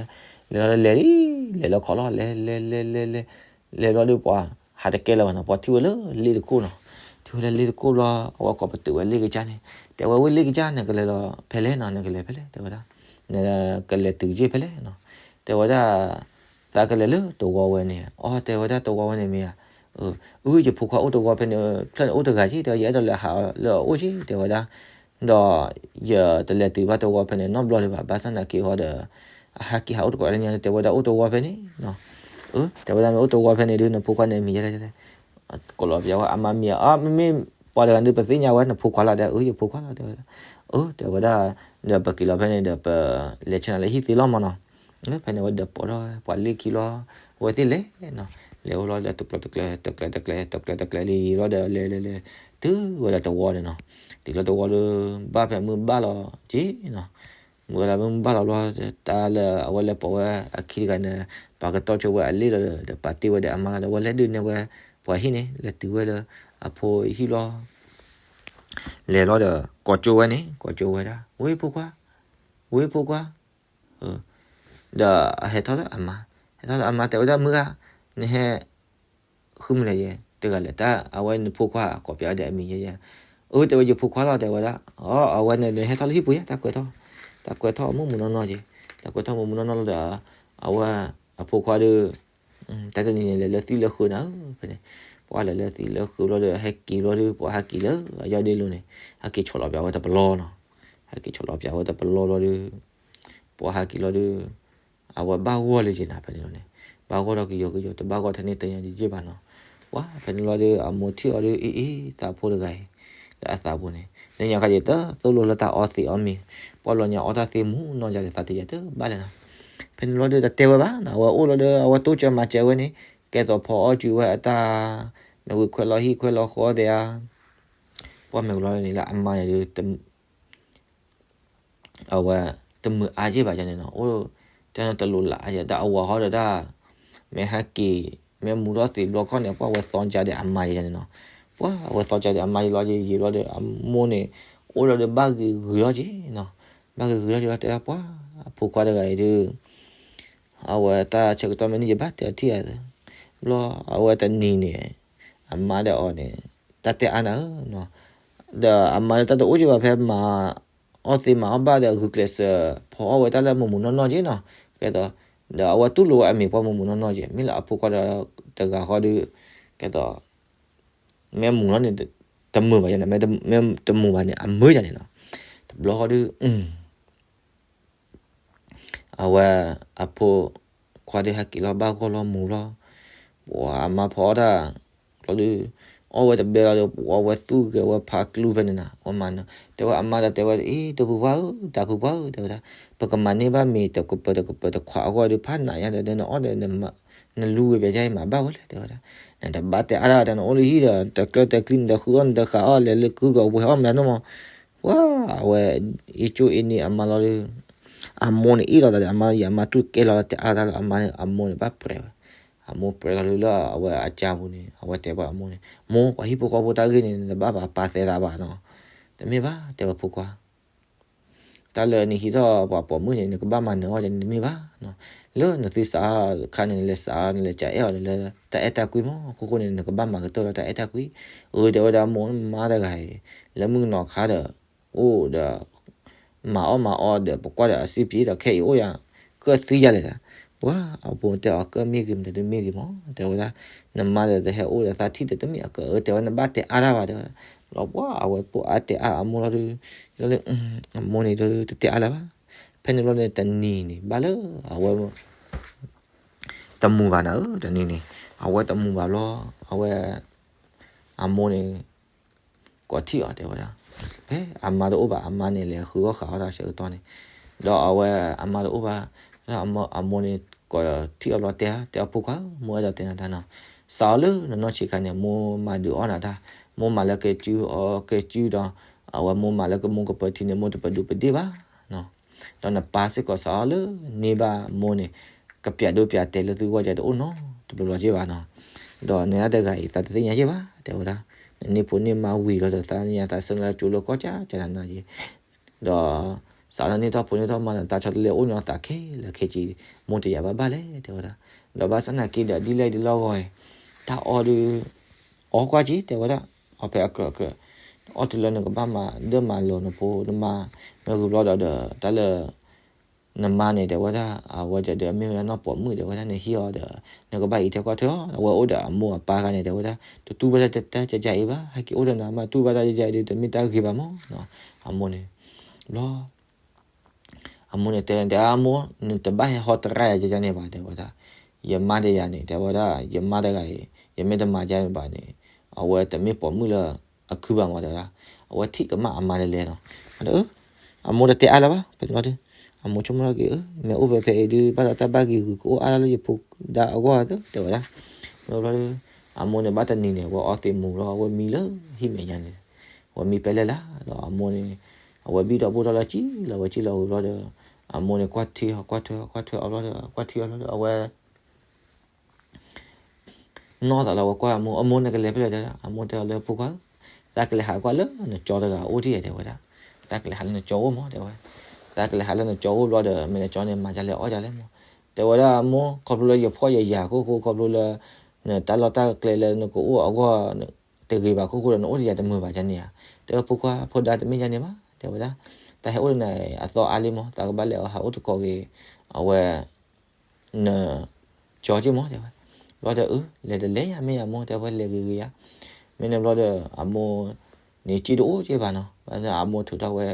လဲၤလီၤလဲၤလံ လဲၤလီၤခီလီၤ လဲၤလဲၤလဲၤလဲၤလဲၤ လဲၤဘျီဒုး ပှၤဟးတကဲလၢၤဘၣ်နီၤ ပှၤထံၣ်ဝဲလၢလ့ၣ်တခိၣ်နီၤ. ထံၣ်ဝဲလၢလ့ၣ်တခိၣ်ဘျီ အဝဲကိးပတုာ်ဝဲလ့ၣ်ကစၢ်န့ၣ် တဲဝဲ ဝ့ၢ်လ့ၣ်ကစၢ် နကလဲၤလီၤဖဲလဲၣ်နီၤ နကလဲၤဖဲလဲၣ် တဲဝဲဒၣ် နကလဲၤတုၤက့ၢ်ဖဲလဲၣ်နီၤ. တဲဝဲဒၣ် သးကလဲၤလၢတဝီဝဲန့ၣ် အီ တဲဝဲဒၣ်တဝီဝဲန့ၣ်မ့ၢ်ဧါ အၢ ယဖိခွါအိၣ်တဝီဖဲန့ၣ် ဖျၢၣ်န့ၣ်အိၣ်တဂၤက့ တဲဝဲ ယအဲၣ်ဒိးလဲၤဟးလၢအအိၣ်က့ တဲဝဲဒၣ် ဒီးယတလဲၤတုၤဘၣ်တဝီဖဲန့ၣ်နီတဘျီလၢၤဘၣ် ဘၣ်ဆၣ်သနာ်က့ဟီဒီး အဟဲက့ၤဟးအိၣ်တကိးလၢညါ တဲဝဲဒၣ်အိၣ်တဝီဖဲန့ၣ်နီၤ. အၢ တဲဝဲဒၣ်မ့ၢ်အိၣ်တဝီဖဲန့ၣ်ဒုး နဖိခွါန့ၣ်အမံၤယဲလဲၣ် ကိးလီၤပျးဝဲအမါမံၤ အၢ မ့မ့ၢ်ပှၤတဂၤန့ၣ် ပသ့ၣ်ညါဝဲ နဖိခွါလီၤ တဲ အၢ ယဖိခွါလီၤ တဲဝဲဒၣ်. အၢ တဲဝဲဒၣ် ဒီးပက့ၤလီၤဖဲန့ၣ်ဒီး ပလဲၤဆ့ၣ်နီၤလၢဟံၣ်သ့လီၤမးနီၤ. ဖဲန့ၣ်ဝဲဒီးပိာ်ထီၣ်ဝဲပှၤလ့ၣ်ခံလီၤ အဝဲသ့ၣ်လဲၤနီၤ. လဲၤအိၣ်လီၤဒီးတကျဲၤတကျဲၤ တကျဲၤတကျဲၤ တကျဲၤတကျဲၤလံလီၤဒီး လဲၤလဲၤလဲၤ တုၤဝဲဒၣ်တဝီန့ၣ်နီၤ. တုၤလီၤတဝီဒီး ဘၣ်ဖဲမုၢ်ဘၣ်လီၤက့နီၤ. မုၢ်ဝဲဒၣ်မုၢ်ဘၣ်လီၤဘျီ တၢ်လၢအဝဲလဲၤပိာ်ဝဲအခံတဂၤန့ၣ် ပှၤကတီၢ်ဆိဝဲအလ့ၣ်လီၤဒီး ပာ်တ့ၢ်ဝဲဒီးအမါလီၤဒီး အဝဲလဲၤဒုးနဲၣ်ဝဲ ပှၤဟံၣ်န့ၣ် လဲၤတုၤဝဲလၢအဖိဟံၣ်လီၤ. လဲၤလီၤဒီး ကိးကၠိဝဲန့ၣ် ကိးကၠိဝဲဒၣ် ဝ့ၢ်ဖိခွါ ဝ့ၢ်ဖိခွါ ဒီးအဟဲထီၣ်လၢအမါ, ဟဲထီၣ်လၢအမါတဲဝဲဒၣ် မုၢ်ဂၤ, နဟဲ ဃုမနုၤလဲၣ်ယဲ, တဂၤလဲၣ်, တၢ်အဝဲနဖိခွါကိးပျးဝဲဒီးအမံၤယဲယဲ, အိၣ်တဲဝဲယဖိခွါလီၤ တဲဝဲဒၣ်, အဝဲန့ၣ် နဟဲထီၣ်လၢဟံၣ်ပူၤယဲ, တၢ်ကွဲးထီၣ်, တၢ်ကွဲးထီၣ်အမိၢ်မုၢ်နီၢ်နီၢ်က့, တၢ်ကွဲးထီၣ်မိၢ်မုၢ်နီၢ်နီၢ်လီၤဒီး အဝဲ အဖိခွါဒီး တၢ်တနံၤန့ၣ် လဲၤလၢသံၣ်လၢဃုာ်နၤဧၢ, ဖဲန့ၣ်, ပှၤလဲၤလၢသံၣ်လၢဃုာ်ဘျီဒီး ဟဲက့ၤဘျီဒီး ပှၤဟဲက့ၤလၢ အယီၢ်ဒ့လိၤန့ၣ်, ဟဲက့ၤဆီၣ်လီၤပျးဝဲတပလီနီၤ, ဟဲက့ၤဆီၣ်လီၤပျးဝဲတပလီဘျီဒီး, ပှၤဟဲက့ၤလီၤဒီး, အဝဲဘၣ်ဂီၢ်လၢက့ၤနၤဖဲန့ၣ်လီၤန့ၣ်, ဘၣ်ဂီၢ်ဒီးကယီကယီ တဘၣ်ဂီၢ်ထဲန့ၣ်တညါယက့ၢ်ဘၣ်နီၤ, ပှၤဖဲန့ၣ်လီၤဒီး အမိၢ်ထံၣ်အီၤဒီး အ့ၣ်အ့ၣ် သးဖိတဂၤအံၤ, လၢအသးပူၤန့ၣ် လၢညါခါယတသိၣ်လိလၢတၢ်အီသံးအီမံၤ, ပှၤလီၤညါအီတၢ်သ့မူနီၢ်ယါဒီး သးတယၤတဘၣ်လဲၣ်နီၤ, ဖဲန့ၣ်လီၤဒီး တတဲဝဲဘၣ်နီၤ, အဝဲအိၣ်လီၤဒီး အဝဲတိစၢၤမၤစၢၤဝဲန့ၣ်, ကဲသိးဖီအီၣ်ကွံာ်ဝဲအတၢ်, မ့ၢ်ဝံၤခွဲးလီၤဟံၣ်ခွဲးလီၤဃီသ့ဧါ, ပှၤမ့ၢ်ဝံၤလီၤန့ၣ်လၢအမါန့ၣ်ဒီး အဝဲတမုာ်အါက့ၢ်ဘၣ်ယါန့ၣ်နီၤ, အိၣ်, တၢ်န့ၣ်တလိၤလၢယဲ တၢ်အဝၤဟီဒီးတၢ်, မ့ၢ်ဟဲက့ၤ, မ့ၢ်မူထီၣ်သံးဘျီခီန့ၣ် ပှၤဝဲသီကါဒီးအမါယဲန့ၣ်နီၤ, ပှၤဝဲသီကါဒီးအမါယဲလီၤယဲယဲလီၤဒီး အမိၢ်န့ၣ်, အိၣ်လီၤဒီးဘၣ်ဂ့ၤဂ့ၤလီၤက့ၤနီၤ, ဘၣ်ဂ့ၤဂ့ၤလီၤက့ၤလီၤ တဲဒၣ်ပှၤ, အဖိခွါတဂၤအံၤဒီး အဝဲတၢ်ဆၢကတီၢ်မ့ၢ်န့ၢ်ယဘၣ်တဲအထံၣ်ဧါ, ဘျီအဝဲတနံၤန့ၣ်, အမါဒီးအီၤန့ၣ်, တၢ်တဲအါနၤဧၢနီၤ, ဒီးအမါဒီးတၢ်တအိၣ်က့ၤဘၣ်ဖဲမၤ, အီၣ်သ့မၤအီၣ်ဘၣ်ဒီးဂုာ်ကျဲးစၢး, ဖီအီၣ်ဝဲတၢ်လၢမုၢ်မုၢ်နီၢ်နီၢ်က့နီၤ, ကဲသိး, ဒီးအဝဲတူၢ်လိာ်ဝဲအမံၤပှၤမုၢ်မုၢ်နီၢ်နီၢ်က့, မ့ၢ်လၢအဖိခွါဒီးတဂၤဃီဒီး, ကဲသိး မ့ၢ်မူၤလီၤန့ၣ်, တမုာ်ဘၣ်ယါန့ၣ်, မ့ၢ်တမူၤဘၣ်န့ၣ် အမုာ်ယါန့ၣ်နီၤ, တဘျီဃီဒီး, အဝဲ, အဖိခွါဒီးဟဲက့ၤလီၤဘၣ်ဂီၢ်လီၤမူၤလီၤ, ပှၤအမါဖီအီၣ်တၢ်, လီၤဒီး, အီၣ်ဝဲတဘဲလီၤဒီး ပှၤဝဲသူၣ်ဂဲၤဝဲဖးကျူဖဲန့ၣ်နီၤ, ဝဲမၤနၢၤ, တဲဝဲအမါဒီးတဲဝဲ အ့ တဖုပှၢ်ဧၢ, တၢ်ဖုပှၢ်ဧၢ တဲဝဲဒၣ်, ပကမၤန့ၢ်ဘၣ်မ့ၤတကပၢၤတကပၢၤတခွးအဂီၢ်ဒီး ဖးနးယါဒီး နအီၣ်ဒီး နလူဝဲပျးယါအံၤမၤဘၣ်ဝဲလဲၣ် တဲဝဲဒၣ်, နတဘၣ်တဲအါတၢ် တၢ်နအိၣ်လၢဟံၣ်ဒီး နတကျၢၢ်တကျံ နတဃုအီၣ်နတဃာ်အီၣ် လဲၤလၢကုကဝဲၤအီၣ်မနုၤမး, ပှၤအဝဲ, အ့ၣ်ကၠိအ့ၣ်န့ၢ်အမါလီၤဒီး, အမိၢ်န့ၣ်အ့ၣ်လီၤသးဒီးအမါလီၤ ယအမါတူၢ်ကဲလီၤလီၤတဲအါတၢ်လီၤ အမါန့ၣ် အမိၢ်န့ၣ်ဘၣ်ပြဲးဝဲ, အမိၢ်ပြဲးလီၤလၢအဝဲအကၢ်ပူၤန့ၣ် အဝဲတဲပှၤအမိၢ်န့ၣ် မိၢ် ပှၤဟံၣ်ဖိဃီဖိတၢ်ဂ့ၢ်န့ၣ် နတဘၣ်ပာ်ပာ်သဲသးဘၣ်နီၤ, တမ့ၢ်ဘၣ် တဲဝဲဖိခွါ တၢ်လၢနဟံးထီၣ်ပှၤပိာ်မုၣ်န့ၣ် နကဘၣ်မၤနၢၤအီၣ်န့ၣ်တမ့ၢ်ဘၣ်နီၤ, လၢနသုစးခါန့ၣ် နလဲၤစး နလဲၤစးအဲၣ်အီၤန့ၣ်လၢ တၢ်အဲၣ်တၢ်ကွံမး အခိၣ်ဃိန့ၣ် နကဘၣ်မၤကတၢၢ်လၢတၢ်အဲၣ်တၢ်ကွံ, အၢ တဲဝဲဒၣ်မိၢ်မါတဂၤအံၤ, လၢမုၢ်ကနီၤခါဒီး, အိၣ်ဒီး မၤအီၣ်မၤအီဒီး ပကွၢ်ဒီးအစံၣ်ပျံၤဒီး ခဲအံၤအိၣ်ယၤ, ကၢၣ်သံယၤလဲၣ်ဒီး, ပှၤအဖိတဲအီၤ ကၢၣ်မ့ၢ်ဂ့ၤ မတၤဒုမ့ၢ်ဂ့ၤမး တဲဝဲဒၣ်, နမါဒီးတဟဲအိၣ်ဒီးသးထံၣ်ဒီးတမ့ၢ်အကၢၣ်ဧၢ တဲဝဲ နဘၣ်တဲအါတၢ်ဘၣ် တဲဝဲဒၣ်, လီၤပှၤအဝဲပိာ်အါတဲအါအမိၢ်လီၤဒီး, လီၤလၢ, အမိၢ်န့ၣ်ဒီးတတဲအါလၢၤဘၣ်, ဖဲန့ၣ်ဘျီန့ၣ်တနံၤန့ၣ် ဘၣ်လၢအဝဲ တမူၤဘၣ်နၤဧၢ တနံၤန့ၣ်, အဝဲတမူၤဘၣ်ဘျီ, အဝဲ, အမိၢ်န့ၣ်, ကိးထံၣ်အီၤတဲဝဲဒၣ်, ဖဲအမါတအိၣ်ဘၣ် အမါန့ၣ်လဲၤဃုအီၣ်ဃုအီတၢ်ဆၢကတီၢ်န့ၣ်, ဒီးအဝဲအမါတအိၣ်ဘၣ်, ဒီးအမိၢ်န့ၣ်ကိးထံၣ်အီၤဘျီတဲ, တဲအီၤဖိခွါဧၢ မိၢ်အဲၣ်ဒိးတဲနၤတၢ်နီၤ, စးအီၤလၢနနီၢ်ဆံးခါန့ၣ် မိၢ်မၤဒုးအီၣ်နၤတၢ်, မိၢ်မၤလၢကဲကုအီကဲကုဒီး, အဝဲမိၢ်မၤလၢကမိၢ်ကပၢၤထံန့ၣ် မိၢ်တပဒုးပဒ့ၣ်ဘၣ်နီၤ ဒီးနပၢ်စ့ၢ်ကီးစးထီၣ်လၢန့ၢ်ဘၣ်မိၢ်န့ၣ် ကပျးဒိပျးတဲာ်လၢသုဂီၢ်ကဲတအိၣ်နီတဘျီဘျီက့ဘၣ်နီၤ. ဒီးနဒၣ်တဂၤအံၤ သးတသ့ၣ်ညါက့ဘၣ် တဲဝဲဒၣ်. နန့ၢ်ဖိန့ၢ်မါဝံၤလီၤဒီး သးညါသးဆၢလၢကၠိလၢကီၢ်ကၠၢ်ကၠၢ်နးနးက့ ဒီးစးလၢန့ၢ်ထီၣ်ဖိန့ၢ်ထီၣ်မါဒီး တၢ်ဆီတလဲအိၣ်ညီသးခဲလၢာ်ခဲဆ့ မိၢ်တယာ်ဘၣ်ဘၣ်လဲၣ် တဲဝဲဒၣ်. ဒီးဘၣ်ဆၣ်သနာ်က့ဒီး ဒ်လဲၣ်ဒ်လဲၣ်ဂီၢ်အံၤ တၢ်အီၣ်ဒုး အီၣ်ကွၢ်က့ တဲဝဲဒၣ်. အီၣ်ဖဲအကၢၢ်ကၢၢ် အီၣ်တုၤလၢနကဘၣ်မၤဒၢၣ်မၤလီၤနဖိနမါ မ့ၢ်ဂ့ၤဘျီဒီး ဒီးတၢ်လၢ နမါန့ၣ် တဲဝဲဒၣ် အဝဲဒီး မ့ၢ်ဝဲဒၣ်နီၢ်ပိာ်မုၣ် တဲဝဲဒၣ် နဟံၣ်အီၤဒီး နကဘၣ်အံးထွဲကွၢ်ထွဲအီၤ အဝဲအိၣ်ဒီးအမိၢ်အပၢ်ဂၤန့ၣ် တဲဝဲဒၣ် တတူၢ်ဘၣ်တၢ်တၢ်ကကၢ်အံၤဘၣ် ဟဲက့ၤအိၣ်ဒီးနၤမး တူၢ်ဘၣ်တၢ်ကကၢ်အံၤဒီး တမ့ၢ်တၢ်ဂ့ၤဘၣ်မးနီၤ. အမိၢ်န့ၣ် ဘျီ အမိၢ်န့ၣ်တဲ တဲအမိၢ် နတဘၣ်ဟဲဟီတရၣ်ယၤကကၢ်န့ၣ်ဘၣ် တဲဝဲဒၣ်. ယမါတယၤန့ၣ် တဲဝဲဒၣ် ယမါတဂၤအံၤ ယမ့ၢ်တမၤကကၢ်ဘၣ်န့ၣ် အဝဲတမ့ၢ်ပိာ်မုၣ်လၢအခုဘၣ်မး တဲဝဲဒၣ်. အဝဲထံၣ်ကမၣ်အမါလဲၤလဲၤနီၤ. အမိၢ်တတဲအါလၢၤဘၣ် ဖဲန့ၣ်ဘျီဒီး အမိၢ်ဆိကမိၣ်ထီၣ်က့ၤ မ့ၢ်အိၣ်ဖဲဖဲအံၤဒုး ဘၣ်ဒီးတၢ်ဘၣ်ဂံာ်ဂုာ်ကအိၣ်အါထီၣ်လၢယဖိဒါအဂီၢ်သၢ တဲဝဲဒၣ်. မ့ၢ်ဘျီဒီး အမိၢ်န့ၣ်ဘၣ်တနံၤန့ၣ် အဝဲအီသံးမူၤလီၤ အဝဲမံလၢဟံၣ်မဲာ်ညါန့ၣ် အဝဲမံပဲလဲၣ်လၢ်ဒီး အမိၢ်န့ၣ် အဝဲဘံၣ်ဒီးဘိၣ်ထီၣ်လၢကံလီၤ အဝဲကံလီၤဝံၤဘျီဒီး အမိၢ်န့ၣ်ကွၢ်ထံအီၤ ကွၢ်ထွဲအီၤ ကွၢ်ထွဲအီၤဘျီဒီး ကွၢ်ထံအီၤဘျီဒီး အဝဲ နီၢ်သးလီၤ ဝဲကွၢ်အမိၢ် အမိၢ်နကလဲၤဖဲလဲၣ် တဲဝဲဒၣ်. အမိၢ်တဲအီၤလၢ ဖိခွါဧၢ, သးကလဲၤဟးကွၢ်လၢနကၠီတဂၤအိၣ်ဒံးဧါ တဲဝဲဒၣ်. သးကလဲၤဟးလၢနကၠီအိၣ်မး တဲဝဲ. သးကလဲၤဟးလၢနကၠီအိၣ်ဘျီဒီး မ့ၢ်နကၠီန့ၣ် မၤဒ်လဲၣ်အီၣ်ဒ်လဲၣ်မး တဲဝဲဒၣ်. အမိၢ် ခီဖျိလၢယဖှီၣ်ယယာ်ခိၣ်ဃိ ခီဖျိလၢ နတၢ်လီၢ်တၢ်ကျဲလၢနကအိၣ်အဂီၢ် တဂ့ၤဘၣ်ခိၣ်ဃိဒီး နအိၣ်တယၤတမုာ်ဘၣ်ဒ်န့ၣ်ဧါ. တဲဝဲ ဖိခွါ ဖိဒါတမ့ၢ်ဒ်န့ၣ်ဘၣ် တဲဝဲဒၣ်. သးဟဲအိၣ်ဒီးနၤအသီအါလံမး သးကဘၣ်လဲၤအီၤဟးအိၣ်တကိးဂ့ၤ အဝဲ နကၠီက့မး တဲဝဲ. ဘျီဒီး အၢ လဲၤတလဲၤယၤ မ့ၢ်ယၤမိၢ် တဲဝဲ လဲၤဂ့ၤဂ့ၤယၤ. မ့ၢ်န့ၣ်ဘျီဒီး အမိၢ်န့ၣ်စ့တအိၣ်က့ဘၣ်နီၤ. ဘၣ်ဆၣ်အမိၢ်ထုးထီၣ်ဝဲ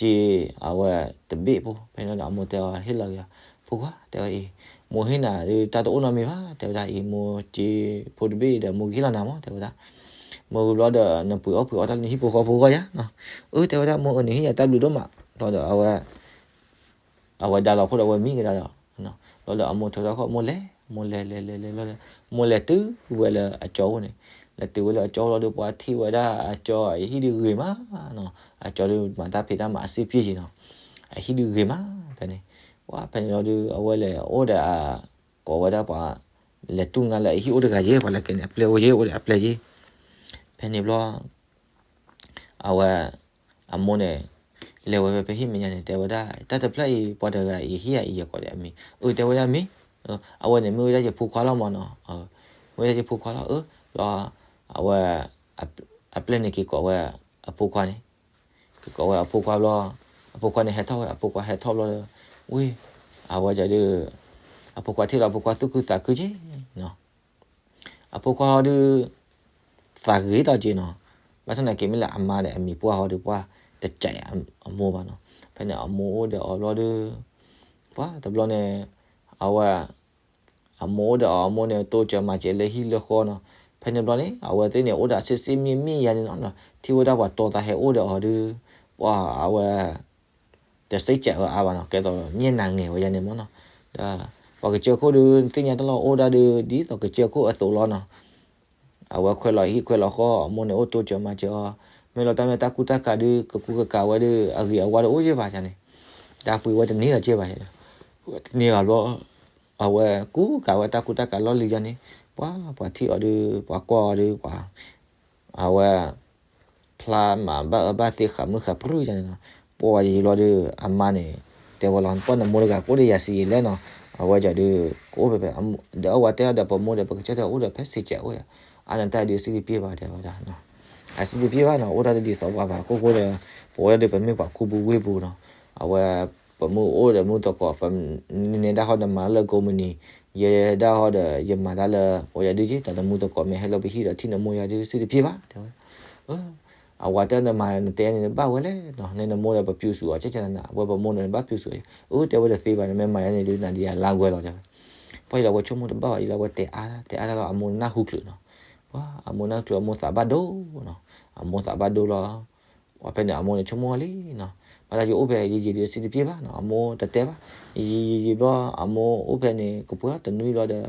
စ့ အဝဲတဘ့ၣ်ဖိ ဖဲန့ၣ်ဒီး အမိၢ်တဲအီၤ ဟ့ၣ်လီၤက့ၤအီၤ ဖိခွါ တဲဝဲအံၤ မိၢ်ဟ့ၣ်နၤဒုး တၢ်တအိၣ်နီတမံၤဘၣ် တဲဝဲဒၣ်အံၤ မိၢ်စ့ဖိတဘ့ၣ်အံၤဒီး မိၢ်ကဟ့ၣ်လီၤနၤမး တဲဝဲဒၣ်. မိၢ်ဂ့ၤဘျီဒီး နပှ့ၤအီၣ်ပှ့ၤအီတၢ်လၢနဟံၣ်ဖိဃီဖိဂီၢ်ယၤနီၤ. အၢ တဲဝဲဒၣ် မိၢ်အၢန့ၣ် ဟ့ၣ်ယၤတၢ်ဘျုးဒိၣ်မး ဘျီဒီး အဝဲ အဝဲဒါလီၤခိၣ်ဒီး အဝဲမံကဒါဒီး ဘျီဒီးအမိၢ်ထုးထီၣ်ခိၣ် မိၢ်လဲၤ မိၢ်လဲၤလဲၤလဲၤလဲၤဘျီဒီး မိၢ်လဲၤတုၤဝဲလၢအကၠီအိၣ်န့ၣ်, လဲၤတုၤဝဲလၢအကၠီအိၣ်လီၤဒီး ပှၤထံၣ်ဝဲဒၣ်အကၠီအဟံၣ်ဒုးဂ့ၤမးနီၤ, အကၠီဒုးမၤတၢ်ဖံးတၢ်မၤအစ့ပျ့ၢ်က့ၤနီၤ, အဟံၣ်ဒုးဂ့ၤမး ဖဲန့ၣ်, ပှၤဖဲန့ၣ်လီၤဒုး အဝဲလဲၤအိၣ်ဒီးအ ကိးဝဲဒၣ်ပှၤ လဲၤတူၢ်ငါလၢအဟံၣ်အိၣ်တဂၤယဲ ပှၤလဲၤကဲန့ၣ် အပျဲၢ်အိၣ်ယဲ အိၣ်ဒီးအပျဲၢ်ယဲ, ဖဲန့ၣ်ဘျီ အဝဲ အမိၢ်န့ၣ် လဲၤဝဲဖဲဖဲဟံၣ်မဲာ်ညါန့ၣ် တဲဝဲဒၣ် တၢ်တဖျၢၣ်အံၤ ပှၤတဂၤအံၤဟံၣ်အံၤ ယကိးဒီးအမံၤ, အၢ တဲဝဲဒၣ်မံၤ, အဝဲန့ၣ်မ့ၢ်ဝဲဒၣ်ယဖိခွါလီၤမးနီၤ, မ့ၢ်ဝဲဒၣ်ယဖိခွါလီၤ, အၢ, ဘျီ အဝဲ အပျဲၢ်န့ၣ်က့ၤကိးဝဲအဖိခွါန့ၣ်, က့ၤကိးဝဲအဖိခွါဘျီ, အဖိခွါန့ၣ်ဟဲထီၣ်ဝဲ အဖိခွါဟဲထီၣ်ဘျီဒီး, ဝ့ၢ်, အဝဲဒုး, အဖိခွါထံၣ်လီၤ အဖိခွါသူၣ်ခုသးခုက့ၤနီၤ အဖိခွါဒီး သးဂ့ၤထီၣ်က့ၤနီၤ, ဘၣ်ဆၣ်သနာ်က့ မ့ၢ်လၢအမါဒီးအမံၤပှၢ်ဟီဒီး ပှၤတကးအမိၢ်ဘၣ်နီၤ, ဖဲန့ၣ်အမိၢ်အိၣ်ဒီးအီၤဘျီဒီး, ပှၤတဘျီန့ၣ်, အဝဲ, အမိၢ်အိၣ်ဒီးအီၤ အမိၢ်န့ၣ် တိစၢၤမၤစၢၤလၢဟံၣ်လၢဃီနီၤ, ဖဲန့ၣ်ဘျီန့ၣ် အဝဲသ့ၣ်န့ၣ် အိၣ်ဒီးအဆံးဆံးမံမံယါန့ၣ်နီၤ, ထံၣ်ဝဲဒၣ်ပှၤတီသးဟဲအိၣ်ဒီးအီၤဒီး, ပှၤအဝဲ တစံးကဲးအအါဘၣ်နီၤ, ကဲသိးမ့ၢ်နၤငဲၤဝဲယါန့ၣ်မ့ၢ်နီၤ, ဒီးပှၤကစၢၢ်ခိၣ်ဒီး သ့ၣ်ညါတၢ်လီၤအိၣ်ဒၣ်ဒီး ဒ်သိးကစၢၢ်ခိၣ်အသိးလီၤနီၤ, အဝဲခွဲးလီၤဟံၣ်ခွဲးလီၤဃီ အမိၢ်န့ၣ် အိၣ်တိစၢၤမၤစၢၤအီၤ, မ့ၢ်လီၤတၢ်မ့ၢ်တၢ်ကူတၢ်ကၤဒီး ကကူကကၤဝဲဒီး အဂ့ၤအဝါတအိၣ်ယဲၢ်ဘၣ်ယါန့ၣ်, တၢ်ပှ့ၤဝဲတန့ၢ်လီၤက့ဘၣ်ယါ, တန့ၢ်ဘၣ်ဘျီ, အဝဲကူကၤဝဲတၢ်ကူတၢ်ကၤလီၢ်လံၤယါန့ၣ်, ပှၤ ပှၤထံၣ်အီၤဒီး ပှၤကွၢ်အီၤဒီး ပှၤ အဝဲ ဖျါမၤဘၣ်အၢဘၣ်သီဃးမုၢ်ဃးပြူၢ်ယါန့ၣ်နီၤ, ပှၤယံာ်ယံာ်ဘျီဒီး အမါန့ၣ် တဲဝဲလီၤ ပှၤနမိၢ်တဂၤကအိၣ်ဒီးယၤစံးယံာ်လဲၣ်နီၤ, အဝဲဒၣ်ဒီး ကအိၣ်ဖဲဖဲ, ဒီးအဝဲတဲအီၤဒီး ပမိၢ်ဒီး ပကစၢၢ်ဒီးအိၣ်ဒီးဖဲစံးကဲးအိၣ်ယါ, အါန့ၣ်တၢ်ဒုးစံးတပျ့ၢ်ဘၣ် တဲဝဲဒၣ်, အစံးတပျ့ၢ်ဘၣ်နီၤ, အိၣ်တၢ်တဒ်သိးပှၤဘၣ် ခိၣ်ဃိဒီး ပဝဲဒီးပမ့ၢ်ပှၤခူပူၤဝ့ၢ်ပူၤနီၤ, အဝဲ ပမုၢ်အိၣ်ဒီးမုၢ်သကိး ပနဲဒၣ်ဟီဒီးမၤလၢကိးမုၢ်နံၤ, ယဲဒၣ်ဟီဒီး ယမၤတၢ်လၢ ပဝဲယၤဒုးက့ ဒီးနမုၢ်သကိးမ့ၢ်ဟဲလၢပဟံၣ်ဒီးထံၣ်နမိၢ်ယၤဒုးစံးတပျ့ၢ်ဘၣ် တဲဝဲ, အဝဲတဲနမၤနတဲန့ၣ်ဘၣ်ဝဲလဲၣ်နီၤ, နဲနမိၢ်ဒီးပပျူၤစူၤအီၤ ကဲကဲနနၤ အဝဲပမိၢ်ဒီးနဘၣ်ပျူၤစူၤအီၤ, အၢ တဲဝဲတသ့ဘၣ်န့ၣ် မ့ၢ်မၤယါန့ၣ်ဒုး နၤဒ်ယၤလါကွဲလီၤ တဲဝဲ, ပှၤယံာ်လီၤဝဲဆိကမိၣ်တဘၣ်ဘၣ် ယံာ်လီၤဝဲတဲအါ တဲအါတၢ်လီၤ အမိၢ်နၢ်ဟူချုးနီၤ, ပှၤ အမိၢ်နၢ်ချုး အမိၢ်သးဘၣ်ဒိနီၤ, အမိၢ်သးဘၣ်ဒိလီၤ ပှၤဖဲန့ၣ် အမိၢ်န့ၣ်ဆိကမိၣ်ဝဲလံနီၤ, ဘၣ်တၢ်ယအိၣ်ဖဲယံာ်ယံာ်ဒီးစံးတပျ့ၢ်ဘၣ်နီၤ, အမိၢ်တတဲဘၣ်, ယံာ်ယံာ်ယံာ်ဘျီ အမိၢ်အိၣ်ဖဲန့ၣ် ကပှဲၤတနွံဘျီဒီး